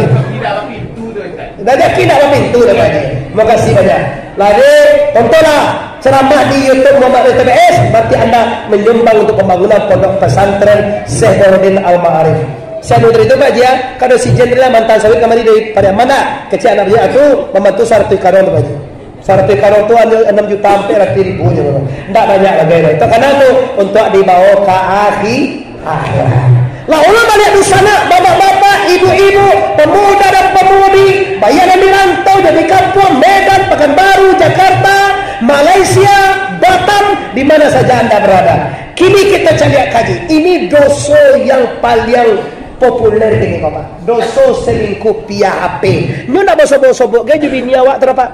Rezeki ndak bapintu dah, Pak Haji. Terima kasih banyak. Lagi, tontonlah ceramah di YouTube Muhammad T B S, berarti anda menyumbang untuk pembangunan Pondok Pesantren Syekh Burhanuddin Al-Ma'arif. Saya mau cerita, Pak Haji, ya, kalau si Jendela mantan sawit kamari dari Pariaman, kecek anak dia tu membantu saratuih karuang tu, Pak Haji. Saratuih karuang tu anam juta ampek ratuih ribu je, Pak. Ndak banyak lagi, Pak. Itu karena tu untuk dibawa ke akhi-, akhirat. Lah, ulun baliak di sana, bapak-bapak, ibu-ibu, pemuda dan pemudi, baiak nan di rantau, di kampuang, Medan, Pekanbaru, Jakarta, Malaysia, Batam, di mana saja anda berada. Kini kita caliak kaji. Ini doso yang paling Populer kini ko, Pak. Doso selingkuh pia H P. Nyo ndak basobok-sobok ge jo bini awak tu, Pak.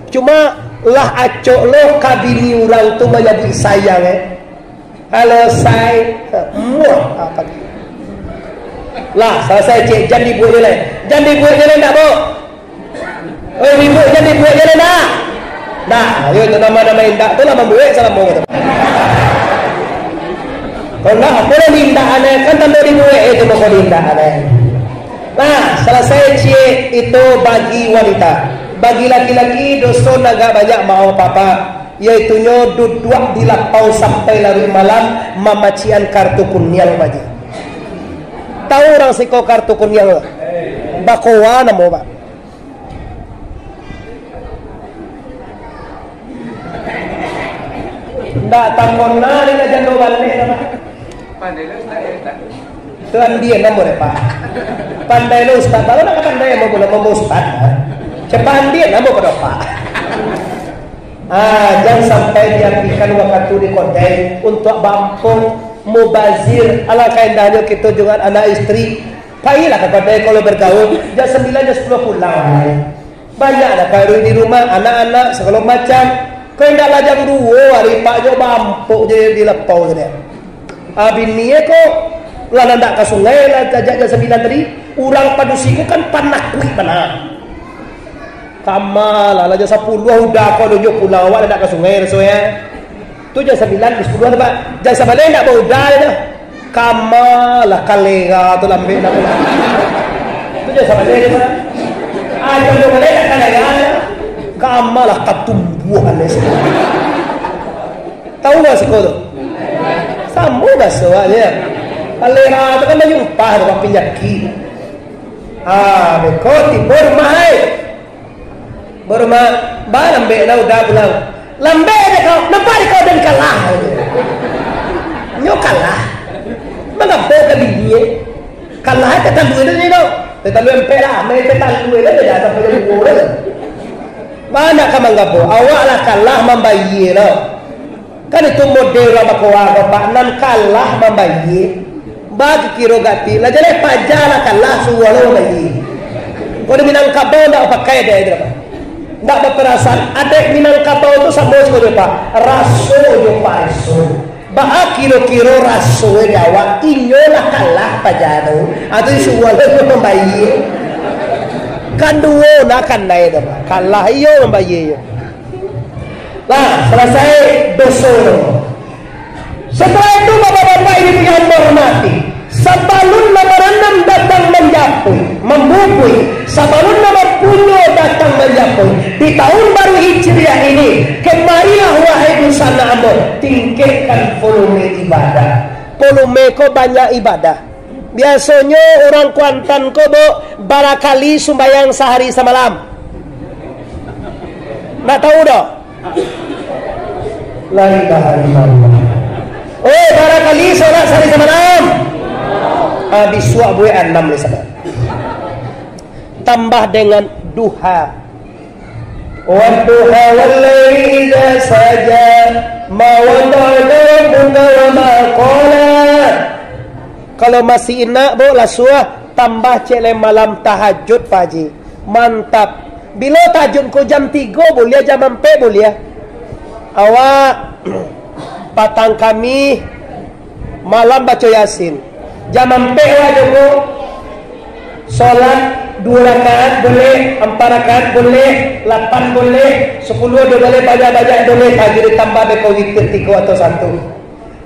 Cuma lah acok lo ka bini urang tu manyabuik sayang, eh. Halo, say. Muah, apa tu? Lah, salasai ciek, jan dibuek je lai. Jan dibuek je lai, ndak, Bu? Oi, dibuek je, dibuek je lai, ndak? Nah, yo, tu nama-nama indak tu lah mambuek salamo tu. Kalau ndak, apo lah diindak aneh, kan tando dibuek itu, pokok diindak aneh. Nah, salasai ciek itu bagi wanita. Bagi laki-laki, doso nan agak banyak, maoh, Papa. Yaitunyo duduak di lapau sampai laruik malam mamacikan kartu kuniang, Pak Ji. Tahu urang siko kartu kuniang tu? Bakoa namo, Pak. Ndak takona ni nak jando balik, Pak. Tu andian namo dek, Pak. Pandai lo ustaz, baru nak pandai namo bulan, namo ustaz. Cepat andian namo ko, Pak. Ah, jan sampai diapikan wakatu di kodai untuak baampong, mubazir. Alangkah indahnyo kito jo anak istri. Pailah ka kodai kalau bergaul, jam sambilan, jam sapuluah pulang. Banyak lah paruik di rumah, anak-anak, sagalo macam. Kok indak lah jam duo hari, Pak, jo baampok je di lapau je dia. Ah, bini e ko lah nandak ka sungai lah, sajak jam sambilan tadi. Urang padusi ko kan panakuik bana. Kama lah, lah jam sapuluah udah ko nunjuk pulang, awak lah nak ka sungai raso e. Tu jam sambilan, jam sapuluah tu, Pak. Jam sabaleh ndak baudah je tu. Kama lah kalera tu lambek nak pulang. Tu jam sabaleh je, Pak. Ah, jam dua baleh ndak kalera je. Kama lah katumbuahan je. Tahu nggak siko tu? Samo baso awak je. Kalera tu kan manyumpah tu, Pak, panyakik. Ah, beko tibo rumah ai. Baru ma-, ba lambek lah udah pulang. Lambek dek kau, nampak dek kau dan kalah. Nyo kalah. Mangapo ka bini e? Kalah tatalu itu ni tau. Tatalu empek lah, main tatalu itu dah sampai jam duo lah. Banyak ka manggapo? Awak lah kalah mambayie lah. Kan itu model urang bakoa ko, Pak, nan kalah mambayie. Bagi kiro gati, lah jaleh paja lah kalah, suruah lo mambayie. Kok di Minangkabau ndak pakai dek itu, Pak. Ndak baparasaan. Adek Minangkabau tu samo sajo, Pak. Raso jo pareso. Baa kiro-kiro raso e di awak, inyo lah kalah paja tu. Atau suruah lo mambayie. Kan duo nak kanai tu, Pak. Kalah iyo, mambayie iyo. Lah, salasai doso tu. Satalah itu, Bapak-bapak, Ibu-ibu yang hormati, sabalun nan baranam datang manjapuik, mambubuik, sabalun nan mampunyo datang manjapuik, di tahun baru Hijriah ini, kemarilah, wahai dunsanak ambo, tingkekkan volume ibadah. Volume ko banyak ibadah. Biasonyo urang Kuantan ko, Bu, barakali sumbayang sahari samalam? Ndak tahu doh? La ilaha illallah. Oi, barakali solat sahari samalam? Ah, bisuak buek anam lai sabananyo. Tambah dengan duha. Wadduha wallaili idza saja, ma wada'aka rabbuka wa ma qala. Kalau masih inak, Bu, lasuah, tambah ciek lai malam tahajud, Pak Haji. Mantap. Bilo tahajud ko jam tigo buliah, jam ampek buliah. Awak patang Kamih, malam baco Yasin. Jam ampek awak jongkok, solat duo rakaat buliah, ampek rakaat buliah, lapan buliah, sapuluah duo buliah, banyak-banyak buliah, pagi ditambah beko witir tigo atau satu.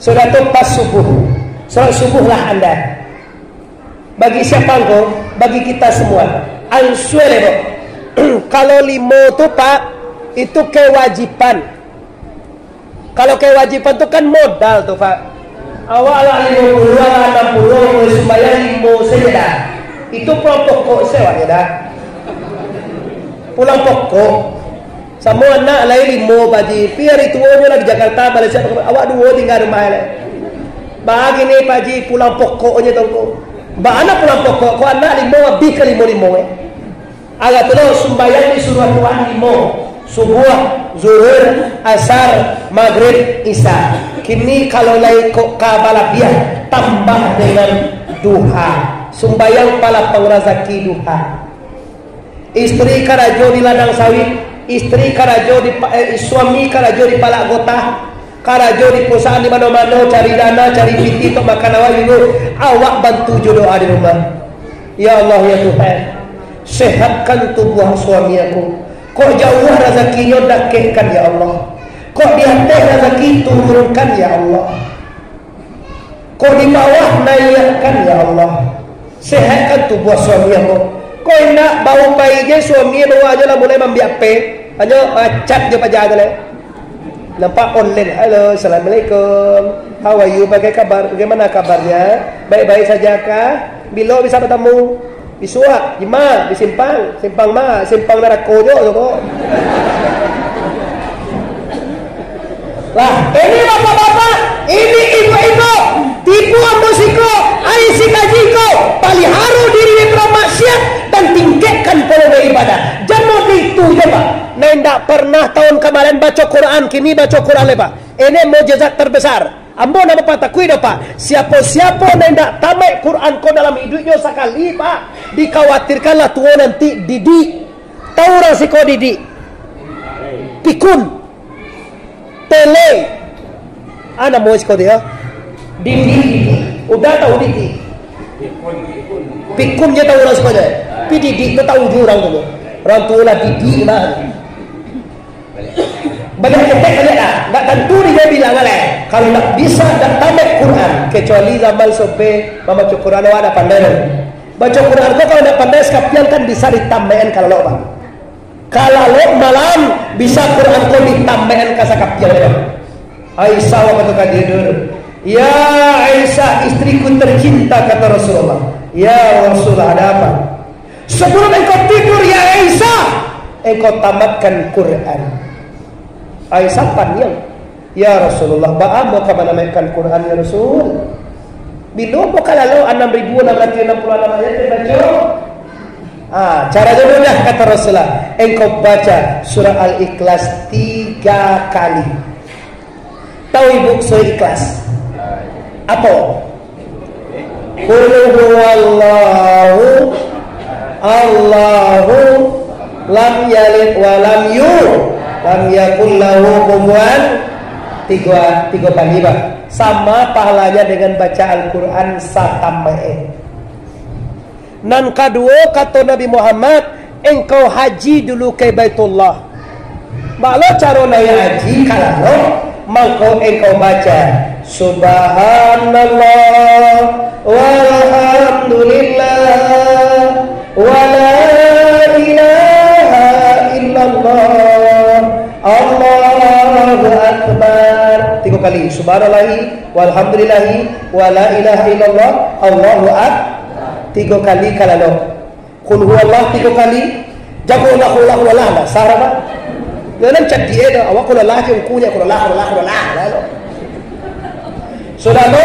Sudah tu pas subuh. Solat subuh lah anda. Bagi siapa engkau? Bagi kita semua. Ansua lai, Bu. Kalau limo tu, Pak, itu kewajiban. Kalau kewajiban tu kan modal tu, Pak. Awak lah limo puluah, lah anam puluah, mulai sumbayang limo sajo dah. Itu pulang pokok sajo awak dah. Pulang pokok. Samo anak lai limo, Pak Haji. Pi ari tuo nyo lah di Jakarta, Malaysia, awak duo tingga rumah lai. Baa kini, Pak Haji, pulang pokoknyo tu ko. Baa nak pulang pokok, ko anak limo, abih ka limo-limo, eh. Agak tu lo, sumbayang disuruah Tuhan limo. Subuah, Zuhur, Asar, Magrib, Isya. Kini kalau lai kok ka balabiah, tambah dengan duha. Sumbayang palapang razaki duha. Istri karajo di ladang sawit, istri karajo di pa-, eh, suami karajo di palak gotah, karajo di perusahaan di mano-mano, cari dana, cari piti untuak makan awak dulu. Awak bantu jo doa di rumah. Ya Allah, ya Tuhan, sehatkan tubuah suami aku. Kok jauah razakinyo, dakekkan, ya Allah. Kok di ateh razaki, turunkan, ya Allah. Kok di bawah, naiakkan, ya Allah. Sehatkan tubuah suami ambo. Kok indak, baru pai je suami baru ajo lah mulai mambiak pe. Hanyo macet je paja tu lai. Nampak online. "Halo, assalamualaikum. How are you? Bagai kabar? Bagaimana kabarnya? Baik-baik saja kah? Bilo bisa batamu?" Isuak, di ma, di simpang, simpang ma, simpang narako jo tu kok. Lah, ini bapak-bapak, ini ibu-ibu, tipu ambo siko, ai si kaji ko, paliharo diri dari maksiat, dan tingkekkan volume ibadah. Jan model itu jo, Pak. Nah, indak pernah tahun kamarin baco Quran, kini baco Quran lai, Pak. Ini mukjizat terbesar. Ambo nak bapatakuik doh, Pak. Siapo-siapo nan indak tamaik Quran ko dalam iduiknyo sakali, Pak, dikhawatirkanlah tuo nanti didik. Tahu urang siko didik? Pikun. Tele. Ah, namo siko tu yo? Didik. Udah tahu didik? Pikun je tahu urang siko je. Tapi didik tu tahu juo urang tu. Urang tuo lah didik, Pak. Banyak ketek, banyak lah. Ndak tantu dia bilang lah. Kalau ndak bisa, ndak tamaik Quran. Kecuali zaman sobe mambaco Quran, awak ndak pandai doh. Baco Quran tu kalau ndak pandai, sakapian kan bisa ditamaik-an kalau awak. Kalau malam, bisa Quran tu ditamaik-an ka sakapian doh. Aisyah waktu ka tidur. "Ya Aisyah, istriku tercinta," kata Rasulullah. "Ya Rasulullah, ada apa?" "Sebelum engkau tidur, ya Aisyah, engkau tamatkan Quran." Aisyah paniang. "Ya Rasulullah, baa ambo ka manamaikkan Quran, ya Rasul? Bilo ambo ka lalok anam ribu anam ratus anam puluah anam ayat nan baco?" "Ah, caronyo mudah," kata Rasulullah. "Engkau baca surah Al-Ikhlas tiga kali." Tahu ibu surah Ikhlas? Apo? Qul huwallahu, Allahu, lam yalid wa lam yu, lam yakul lahu kufuwan, tigo, tigo kali, Pak. Sama pahalanya dengan baca Al-Quran satamaik. Nan kaduo, kato Nabi Muhammad, "Engkau haji dulu ka Baitullah." Baa lo caro naiak haji ka lalok, mangko engkau baca, "Subhanallah, walhamdulillah, wala ilaha illallah, Allahu Akbar." Tigo kali, "Subhanallahi, walhamdulillahi, wala ilaha illallah, Allahu Ak-," tigo kali ka lalok. "Qul huwallah" tigo kali. Jago lah, qul lah, qul lah, lah, sah, Pak. Jangan cadiak dah. Awak qul lah, je ungkunyo, qul lah, qul lah, qul lah, lah, lo. Sudah tu,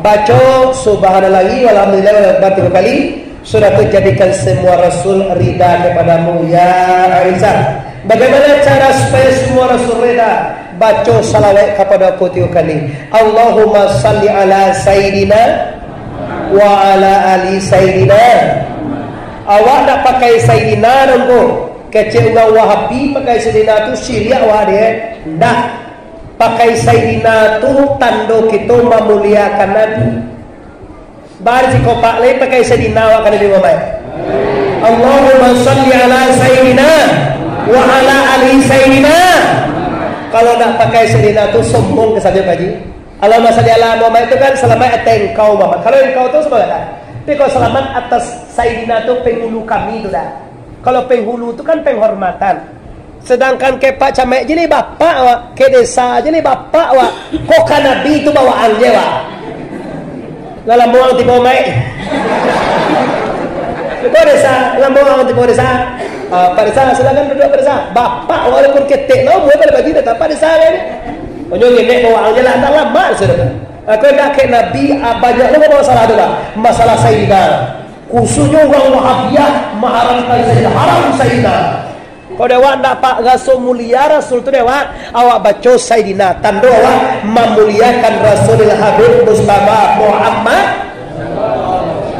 baco subhanallahi walhamdulillahi wallahu akbar tigo kali. Sudah tu, jadikan semua Rasul rida kepadamu, ya Aisyah. Bagaimana cara supaya semua Rasul rida? Baco salawat kapada aku tigo kali. Allahumma salli ala Sayyidina wa ala ali Sayyidina. Awak ndak pakai Sayyidina doh ko. Kecek urang Wahabi pakai Sayyidina tu syirik awak deh. Ndak. Pakai Sayyidina tu tando kito mamuliakan Nabi. Bari siko Pak lai pakai Sayyidina awak ka Nabi Muhammad. Allahumma salli ala Sayyidina wa ala ali Sayyidina. Kalau ndak pakai Sayyidina tu sombong ka sajo, Pak Haji. Allahumma salli ala Muhammad tu kan salamaik atas engkau, Muhammad. Kalau engkau tu sabangai lah. Tapi kalau salamaik atas Sayyidina tu penghulu kami tu dah. Kalau penghulu tu kan penghormatan. Sedangkan kek Pak Camat je lai bapak awak, kek desa je lai bapak awak. Kok ka Nabi tu bawaan je awak. Lah lamo ang tibo, Mak. Kok desa, lamo ang tibo desa. Ah, Pak Desa, silakan duduk, Pak Desa. Bapak walaupun ketek lah umua, pada bagi tetap Pak Desa kan. Onyo ngenek bawaan je lah, tak lama sudah. Aku indak kek Nabi, ah, banyak lo masalah tu lah. Masalah Sayyidina. Khususnyo urang Wahabiyah maharamkan Sayyidina. Haram Sayyidina. Kok dek awak ndak, Pak, raso mulia Rasul tu dek awak, awak baco Sayyidina, tando awak mamuliakan Rasulil Habib Mustafa Muhammad.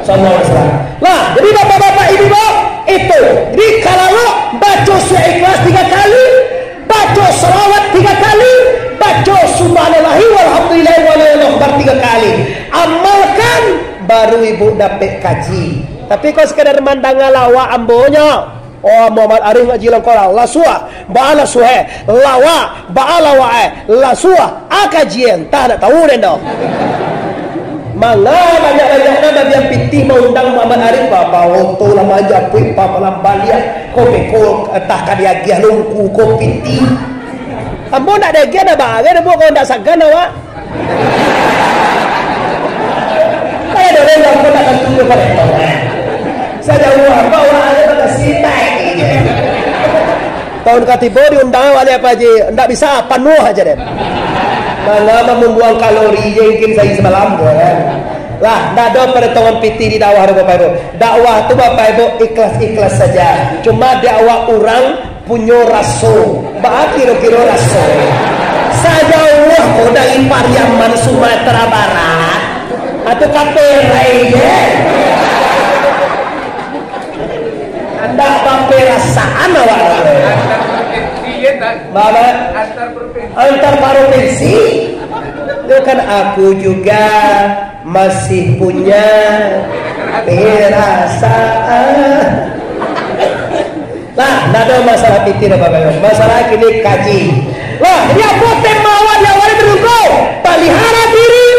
Sallallahu alaihi wasallam. Nah, jadi bapak-bapak, ibu-ibu, itu. Jadi kalau lo baco surah Ikhlas tiga kali, baco salawat tiga kali, baco subhanallahi walhamdulillahi wallahu akbar tiga kali. Amalkan, baru ibu dapek kaji. Tapi kok sekadar mandanga lawak ambonyo, "Oh, Muhammad Arif ngaji langkau lah, lah suah, baa lah suah, eh, lawak, baa lawak, eh, lah suah, ah, kaji, eh, antah nak tahu den doh." Manga banyak-banyak nan babiang pitih maundang Muhammad Arif, ba-, baoto lah majapuik, ba-, balam baliak, ko beko, antah ka diagiah lungku ko pitih. Ambo ndak diagiah, ndak baa, ndak buek, ko ndak sagan awak. Kayak ada orang yang pernah kan tunjuk pada kita. Sajauah apa orang ada pada sitai. Tahun katiba diundang awak ni apa ji? Ndak bisa, panuh aja deh. Mana mah mambuang kalori je mungkin sahari samalam tu kan. Lah, ndak ada potongan pitih di dakwah tu, Bapak Ibu. Dakwah tu, Bapak Ibu, ikhlas-ikhlas saja. Cuma dakwah urang punyo raso. Baa kiro-kiro raso? Sajauah ko dari Pariaman, Sumatera Barat, atau ka Perai je. Ndak baperasaan awak. Antar provinsi, ya, tak? Mana? Antar provinsi. Antar provinsi. Itu kan aku juga masih punya perasaan. Lah, ndak ada masalah pitih, Bapak Ibu. Masalah kini kaji. Lah, jadi apa tema awak di awal itu dulu? Palihara diri,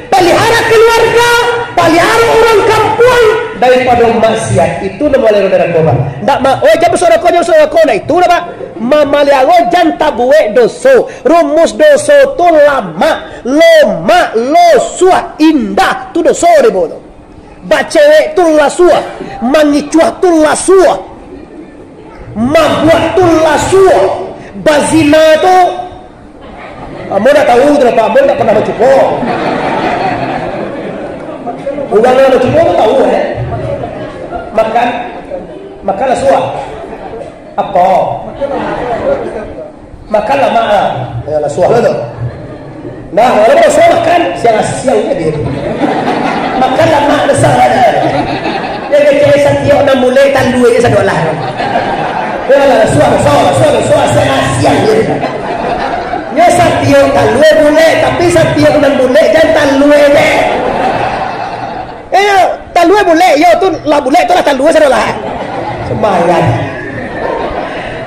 palihara keluarga, palihara urang kampuang daripado maksiat. Itu namo lain dari narako, Pak. Ndak ma-, "Oi, jan masuk narako, jan masuk narako." Nah, itu dah, Pak. Mamaliharo jan tabuek doso. Rumus doso tu lamak, lomak, losuah, indah. Tu doso dek ibo tu. Bacewek tu lasuah, mangicuah tu lasuah, mabuak tu lasuah, bazina tu, ambo ndak tahu tu, Pak, ambo ndak pernah bacubo. Urang nan bacubo tu tahu, eh. Makan, makan lasuah. Apo? Makan lamak ah. Ya, lah, suah lah tu. Nah, kalau lah suah makan, siang-siang je dia. Makan lamak besar aja. Dia kecil satiok nan bulek, talua je sadolah. Ya, lah, suah, suah, suah, suah, siang-siang je. Nyo satiok talua bulek, tapi satiok nan bulek jan talua je. Eh, talua bulek, yo tu lah bulek, tu lah talua sadolah. Sembahyang.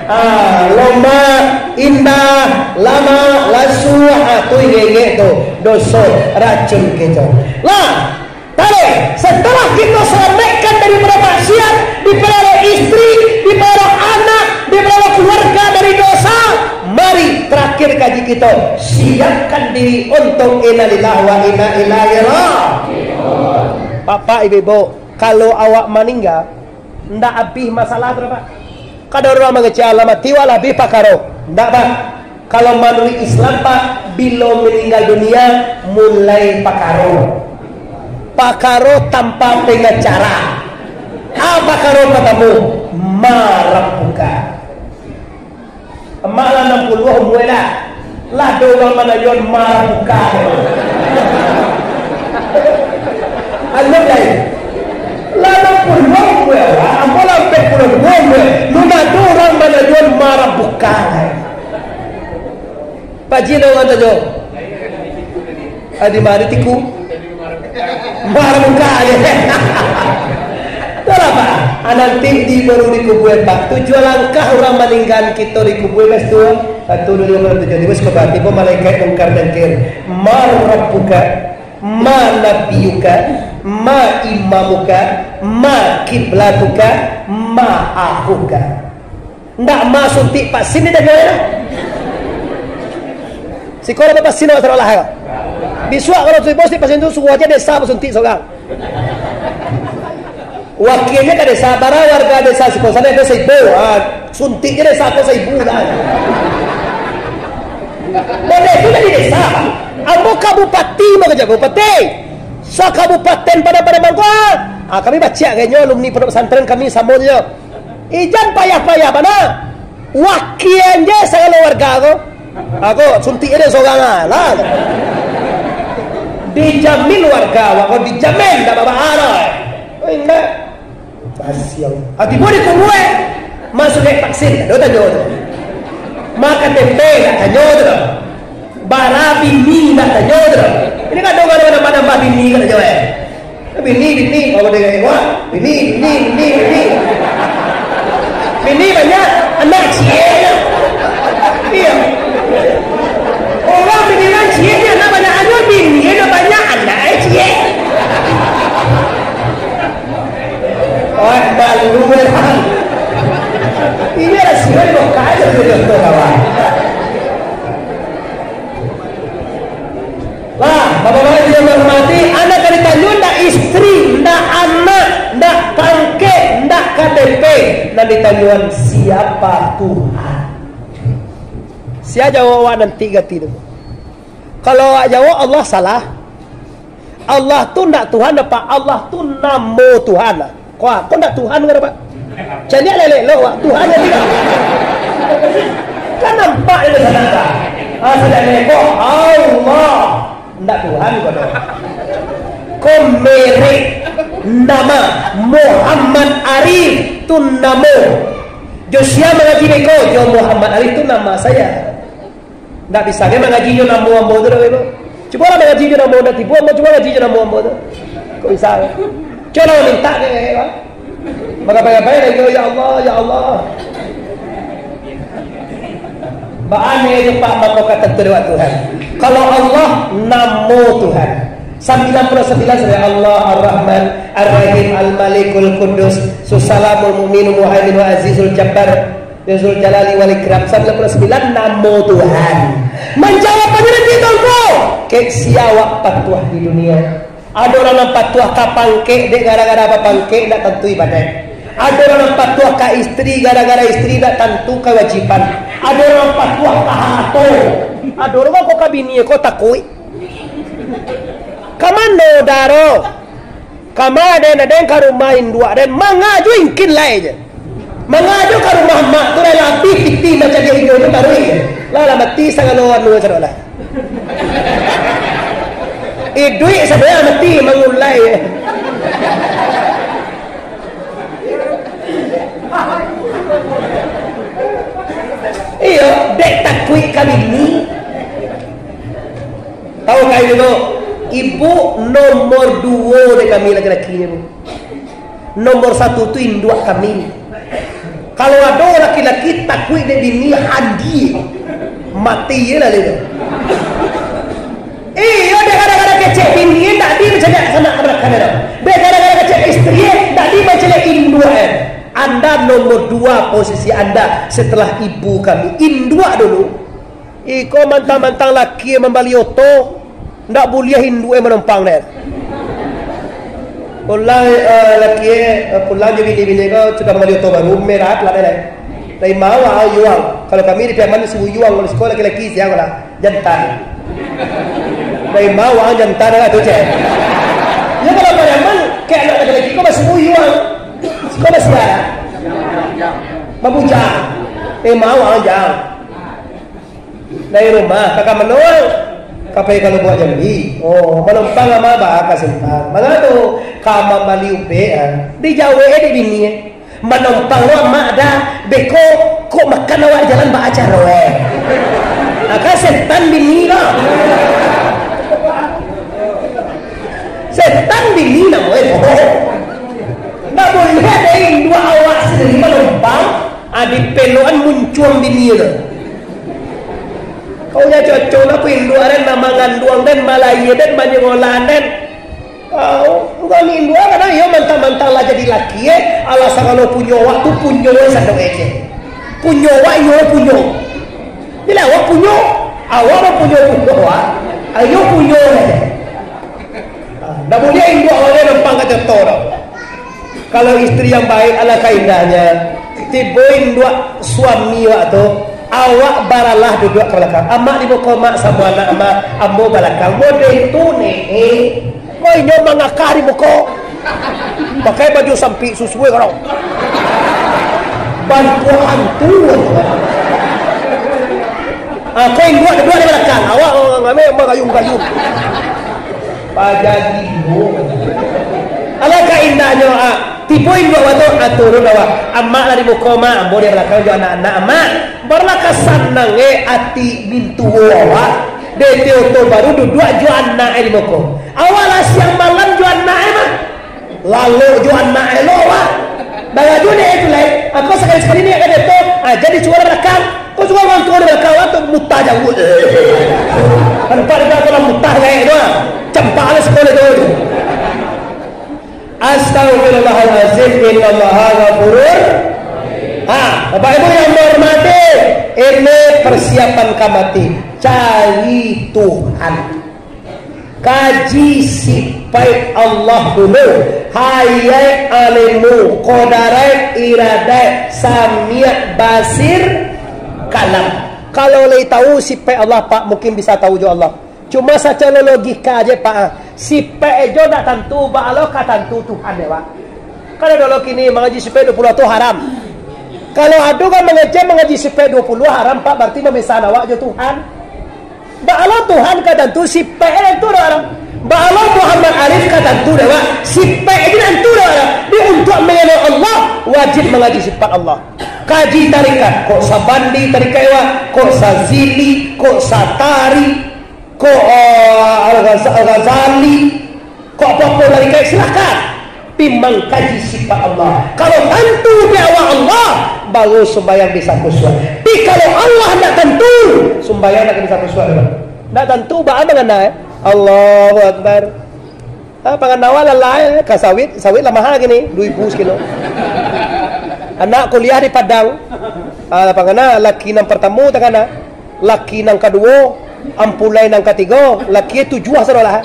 Ah, lomak, indah, lamak, lasuah, ah, tu ingek-ingek tu. Doso, racun kito. Lah, tadi, setelah kito selamatkan dari maksiat, dipelihara istri, dipelihara anak, dipelihara keluarga dari dosa, mari, terakhir kaji kito, siapkan diri untuk innalillahi wa inna ilaihi ra-, Bapak, Ibu, Ibu, kalau awak maningga, ndak abih masalah tu, Pak. Kadang urang mangecek, "Alah, mati wak lah, abih pakaro." Ndak, Pak. Kalau manuruik Islam, Pak, bilo maninggal dunia, mulai pakaro. Pakaro tanpa pengacara. Ah, pakaro partamo, ma rabbuka. Amak lah anam puluah umua lah. Lah ado urang mananyo ma rabbuka. Alun lai. Lah anam puluah umua lah. Ambo lah ampek puluah duo umua. Mun ado urang mananyo ma rabbuka. Pak Ji, ado urang tanyo. Ah, di ma tiku? Baru buka aja. Itulah, Pak. Ah, nanti di baru dikubua, Pak. Tujuan langkah urang maningga kito dikubua, Mas, tu. Satu, dua, tiga, empat, tujuh, lima, sepuluh, tibo malaikat Mungkar Nakir. Ma rabbuka, ma nabiyuka, ma imamuka, ma kiblatuka, ma akhuka. Ndak ma suntik vaksin di dagu lah. Siko lah vaksin awak sadolah yo. Bisuak kalau tibo suntik vaksin tu, suruah aja desa basuntik sorang. Wakilnyo ka desa, bara warga desa siko, sana ado saibu, ah, suntik je desa ko saibu lah. Boleh tu dari desa, Pak. Ambo kabupati, mau kerja bupati. Sakabupaten Padang Panjang Bangkok. Ah, kami baciak kayaknyo alumni pondok pesantren kami samo je. Ijan payah-payah bana. Wakian je sagalo warga ko. Ako suntik je sorang ah, lah. Dijamin warga awak ko, dijamin, dak baba-baba doh. Indak. Kasian. Ah, tibo di kubua, eh. Masuak dek vaksin, ado tanyo tu. Makan tempe, ndak tanyo tu doh. Bara bini, ndak tanyo tu doh. Ini kan dong ado nambah-nambah bini, kan tanyo, eh. Bini, bini, kalau dia kata, wah, bini, bini, bini, bini. Bini banyak, anak ciek. Iyo. Urang bini urang ciek, anak banyak, anak bini, anak banyak, anak, eh, ciek. Wah, malu, eh. Ini rasio di Mekah aja, gitu, kawan. Lah, Bapak-bapak yang saya hormati, anak ka ditanyo ndak istri, ndak anak, ndak pangkek, ndak K T P. Nan ditanyoan, siapa Tuhan? Sia jawab awak nanti gati tu. Kalau awak jawab Allah, salah. Allah tu ndak Tuhan apa? Allah tu namo Tuhan. Ko, ko ndak Tuhan ko, Pak? Caliak lelek lo, Pak. Tuhan yang tidak. Kan nampak di sana, Pak. Ah, sadang lelek ko, Allah. Ndak Tuhan ko doh. Ko merek nama Muhammad Arif tu namo. Jo sia mangaji beko, jo Muhammad Arif tu nama saya. Ndak bisa, dia mangaji jo namo ambo tu dah, beko. Cubolah mangaji jo namo, ndak tibo ambo cubo ngaji jo namo ambo tu. Kok bisa? Cubolah minta ke, ke, ke, Pak. Maka bagai-bagai lagi, "Oh, ya Allah, ya Allah." Baa nyo cepat mako ka tantu lewat Tuhan. Kalau Allah, namo Tuhan. Sambilan puluah sambilan sudah, Allah, Ar-Rahman, Ar-Rahim, Al-Malikul Kudus, Susalamul Mukminul Muhaiminul Azizul Jabbar, Zul Jalali wal Ikram. Sambilan puluah sambilan namo Tuhan. Manjawab panyakik tongko. Kek sia awak patuah di dunia. Ado urang nan patuah ka pangkek dek gara-gara bapangkek ndak tantu ibadah. Ado urang nan patuah ka istri gara-gara istri ndak tantu kawajiban. Ado urang nan patuah ka harato. Ado urang ko ka bini ko takuik. Ka mano daro? Ka ma den, den ka rumah induak den, manga jo ingkin lai je. Manga jo ka rumah mak tu, lai lapih pitih macam inyo tu taruih. Lah, lah mati sagalo anu sadolah. Iduik sadolah mati mangulai. Iyo, dek takuik ka bini. Tahu ka ibu tu? Ibu nomor duo dek kami laki-laki ni, Bu. Nomor satu tu induak kami. Kalau ado laki-laki takuik dek bini, handi. Mati je lah dia tu. Iyo, dek gara-gara kecek bini, ndak di mancaliak sanak ka balakang dia tu. Dek gara-gara kecek istri, ndak di mancaliak induak, eh. Anda nomor dua posisi anda setelah ibu kami. Induak dulu. Iko mantang-mantang laki mambali oto, ndak buliah induak manompang dek. Pulang, eh, laki, eh, pulang jo bini-bini ko sudah mambali oto baru, merah lah dek. Dari ma waang yuang. Kalau kami di Piaman disebut yuang, kalau siko laki-laki sia lah, jantan. Dari ma waang jantan lah tu, cek. Ya kalau Piaman, kayak anak laki-laki ko masih yuang. Siko masih ada. Babujang. Dari ma waang jang. Dari rumah, ka, ka mano? Ka pai ka Lubuak Jambi. Oh, manompang ama ba ka Simpang. Manga tu? Ka mambali ubek, ah. Dijawek dek bini, eh. Manompang lo amak dah, beko kok makan awak di jalan ba acaro, eh. Maka setan bini lo. Setan bini namo, eh. Ndak buliah dek induak awak sandiri manompang. Ah, dipelokan muncuang bini tu. Kau nya cocok lah, induak den, nan manganduang den, malayia den, manyuruah den. Kau, bukan induak, kadang iyo mantang-mantang lah jadi laki, eh. Alah sagalo punyo awak tu, punyo, eh, sadang ejek. Punyo awak, iyo punyo. Bila awak punyo, awak lah punyo, punyo awak. Ayo punyo, eh. Ah, ndak buliah induak awak ni nampang ka contoh tu. Kalau istri yang baik, alangkah indahnya. Tibo induak suami awak tu, awak baralah duduak ka balakang. Amak di muko amak, samo anak amak, ambo balakang. Model tu, Nek. Ko inyo mangakah di muko. Pakai baju sampik, susu, eh, kalau. Bantuak hantu. Ah, ko induak duduak di balakang. Awak ngambil mangayun-gayun. Pajadi, Bu. Alangkah indahnyo, ah, tibo induak awak tu, ah, turun awak. Amak lah di muko, Mak, ambo di balakang jo anak-anak, Amak. Barulah ka sanang, eh, ati mintuo awak. Dek tu baru duduak jo anak, eh, di muko. Awak lah siang malam jo anak, eh, mah. Lalok jo anak, eh, lo, Wak. Barajo ni, eh, tu lai. Aku sakali-sakali ni, eh, tu. Ah, jadi suaro balakang. Kok suaro urang tuo di balakang, Wak, tu mutah jauah. Nampak di balakang mutah, kayak tu, ah. Campak lah sekolah tu. Astagfirullahalazim, innallaha ghafurur. Ha, Bapak Ibu yang menghormati, ini persiapan ka mati. Cari Tuhan. Kaji sipaik Allah dulu. Hayat, alimu, kodaraik, iradaik, samiak, basir, kalam. Kalau lai tahu sipaik Allah, Pak, mungkin bisa tahu jo Allah. Cuma sacaro logika aja, Pak, ah. Sipaik jo ndak tantu, baa lo ka tantu Tuhan, ya, Pak. Kalau dulu kini mangaji sipaik dua puluh tu haram. Kalau ado kan mangaji, mangaji sipaik dua puluh haram, Pak, berarti mamisahan awak jo Tuhan. Baa lo Tuhan ka tantu, sipaik tantu doh haram. Baa lo Muhammad Arif ka tantu doh, Pak, sipaik aja tantu doh haram. Di untuak mangana Allah, wajib mangaji sifat Allah. Kaji tarikat, kok Sabandi tarikat awak, kok Sazili, kok Satari, kok, eh, Al-Ghaza-, Al-Ghazali, kok apo-apo tarikat, silakan. Tapi mangkaji sifat Allah. Kalau tantu di awak Allah, baru sumbayang bisa khusyuk. Tapi kalau Allah ndak tantu, sumbayang ndak bisa khusyuk doh. Ndak tantu, baa mangana, eh? Allahu Akbar. Ah, pangana awak lah lai, ka sawit, sawit lah maha kini, duo ribu sakilo. Anak kuliah di Padang. Ah, pangana laki nan partamo takana, laki nan kaduo, ampulai nan katigo, laki tujuah sadolah.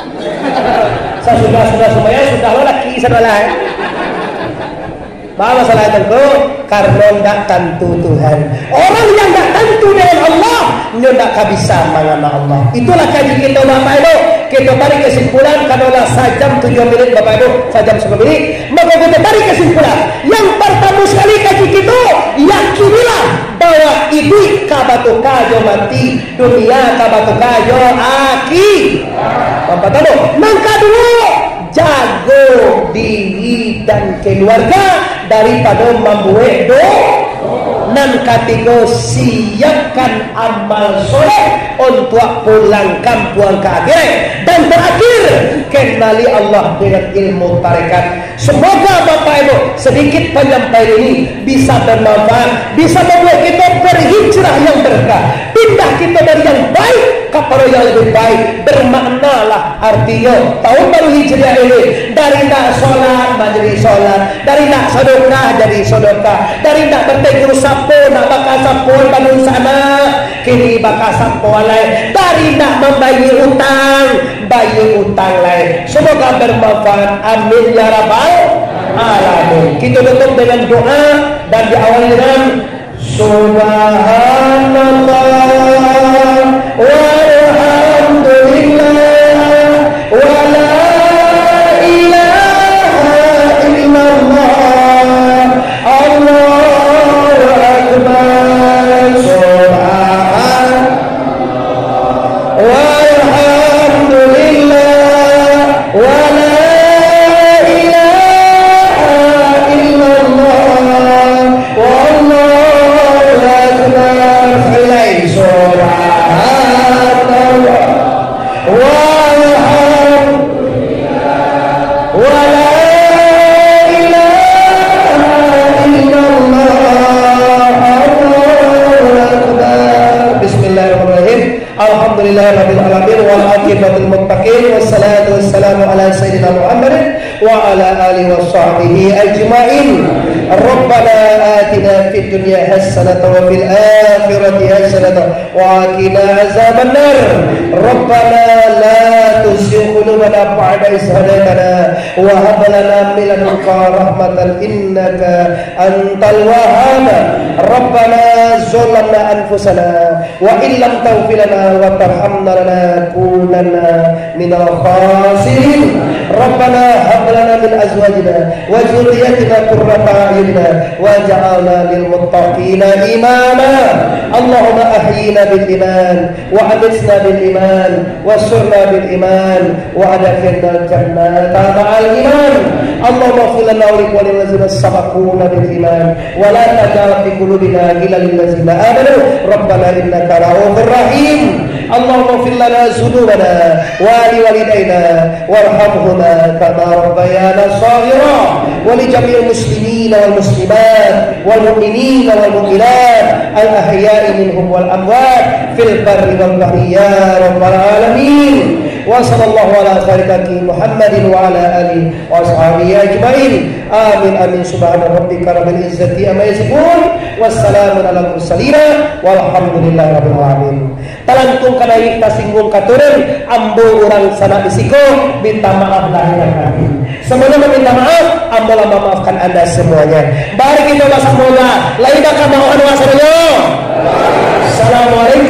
Sasudah, sudah sumbayang, sudah lo laki sadolah. Baa masalah itu? Karano ndak tantu Tuhan. Orang yang ndak tantu dengan Allah, nyo ndak ka bisa mangana Allah. Itulah kaji kito, Bapak Ibu. Kito tarik kesimpulan, karano lah sajam tujuah minit, Bapak Ibu, sajam sapuluah minit. Maka kito tarik kesimpulan. Yang partamo sakali kaji kito, yakinilah bahwa iduik ka batuka jo mati, dunia ka batuka jo akhi-. Yang partamo. Nan kaduo, jago diri dan keluarga daripado mambuek do-. Nan katigo, siapkan amal soleh untuak pulang kampuang ka akhirat. Dan terakhir, kenali Allah dengan ilmu tarekat. Semoga Bapak Ibu, sedikit penyampaian ini bisa bermanfaat, bisa membuat kita berhijrah yang berkah, pindah kita dari yang baik kepada yang lebih baik. Bermaknalah artinya tahun baru Hijriah ini, dari ndak sholat menjadi sholat, dari ndak sedekah jadi sedekah, dari ndak bertegur sapa, ndak bakasapoan banun sana, kini bakasapoan lai, dari ndak mambayia utang, bayia utang lai. Semoga bermanfaat. Amin ya rabbal alamin. Kita tutup dengan doa dan diawali dengan Subhanallah walhamdulillah wala ilaha illallah. Allahu Akbar. Subhan-, walhamdulillah, wala ilaha illallah, wallahu akbar. Sekali lagi, subhanallah, walhamdulillah, wala ilaha illallah, Allahu akbar. Bismillahirrahmanirrahim. Alhamdulillahirabbil alamin, wal aqibatul muttaqin, wassalatu wassalamu ala sayyidina Muhammadin wa ala alihi wa sahbihi ajmain. Rabbana atina fid dunya hasanatan wa fil akhirati hasanatan wa qina azabannar. Rabbana la tuzigh qulubana ba'da idh hadaytana wa hab lana min ladunka rahmatan innaka antal wahhab. Rabbana zalamna anfusana wa in lam taghfir lana wa tarhamna lanakunanna minal khasirin. Rabbana hab lana min azwajina wa dzurriyyatina qurrata a'yunina waj'alna lil muttaqina imama. Allahumma ahyina bil iman wa amitna bil iman wa surna bil iman wa adkhilnal jannata ma'al iman. اللهم اغفر لنا ولإخواننا الذين سبقونا بالإيمان ولا تجعل في قلوبنا غلا للذين آمنوا ربنا إنك رؤوف رحيم. اللهم اغفر لنا ذنوبنا ولوالدينا وارحمهما كما ربيانا صغارا ولجميع المسلمين والمسلمات والمؤمنين والمؤمنات الأحياء منهم والأموات في البر والبحر يا رب العالمين. وصلى الله على خير خلقه محمد وعلى آله وأصحابه أجمعين. آمين، آمين. سبحان ربك رب العزة عما يصفون. وسلام على المرسلين. والحمد لله رب العالمين. Talantuang ka naiak, tasingguang ka turun, ambo urang sanak di siko, minta maaf lahir dan batin. Sabalum maminta maaf, ambo lah mamaafkan anda samuanyo. Mari kito basamo doa. Lai bakamaohan wasalnyo. Assalamualaikum.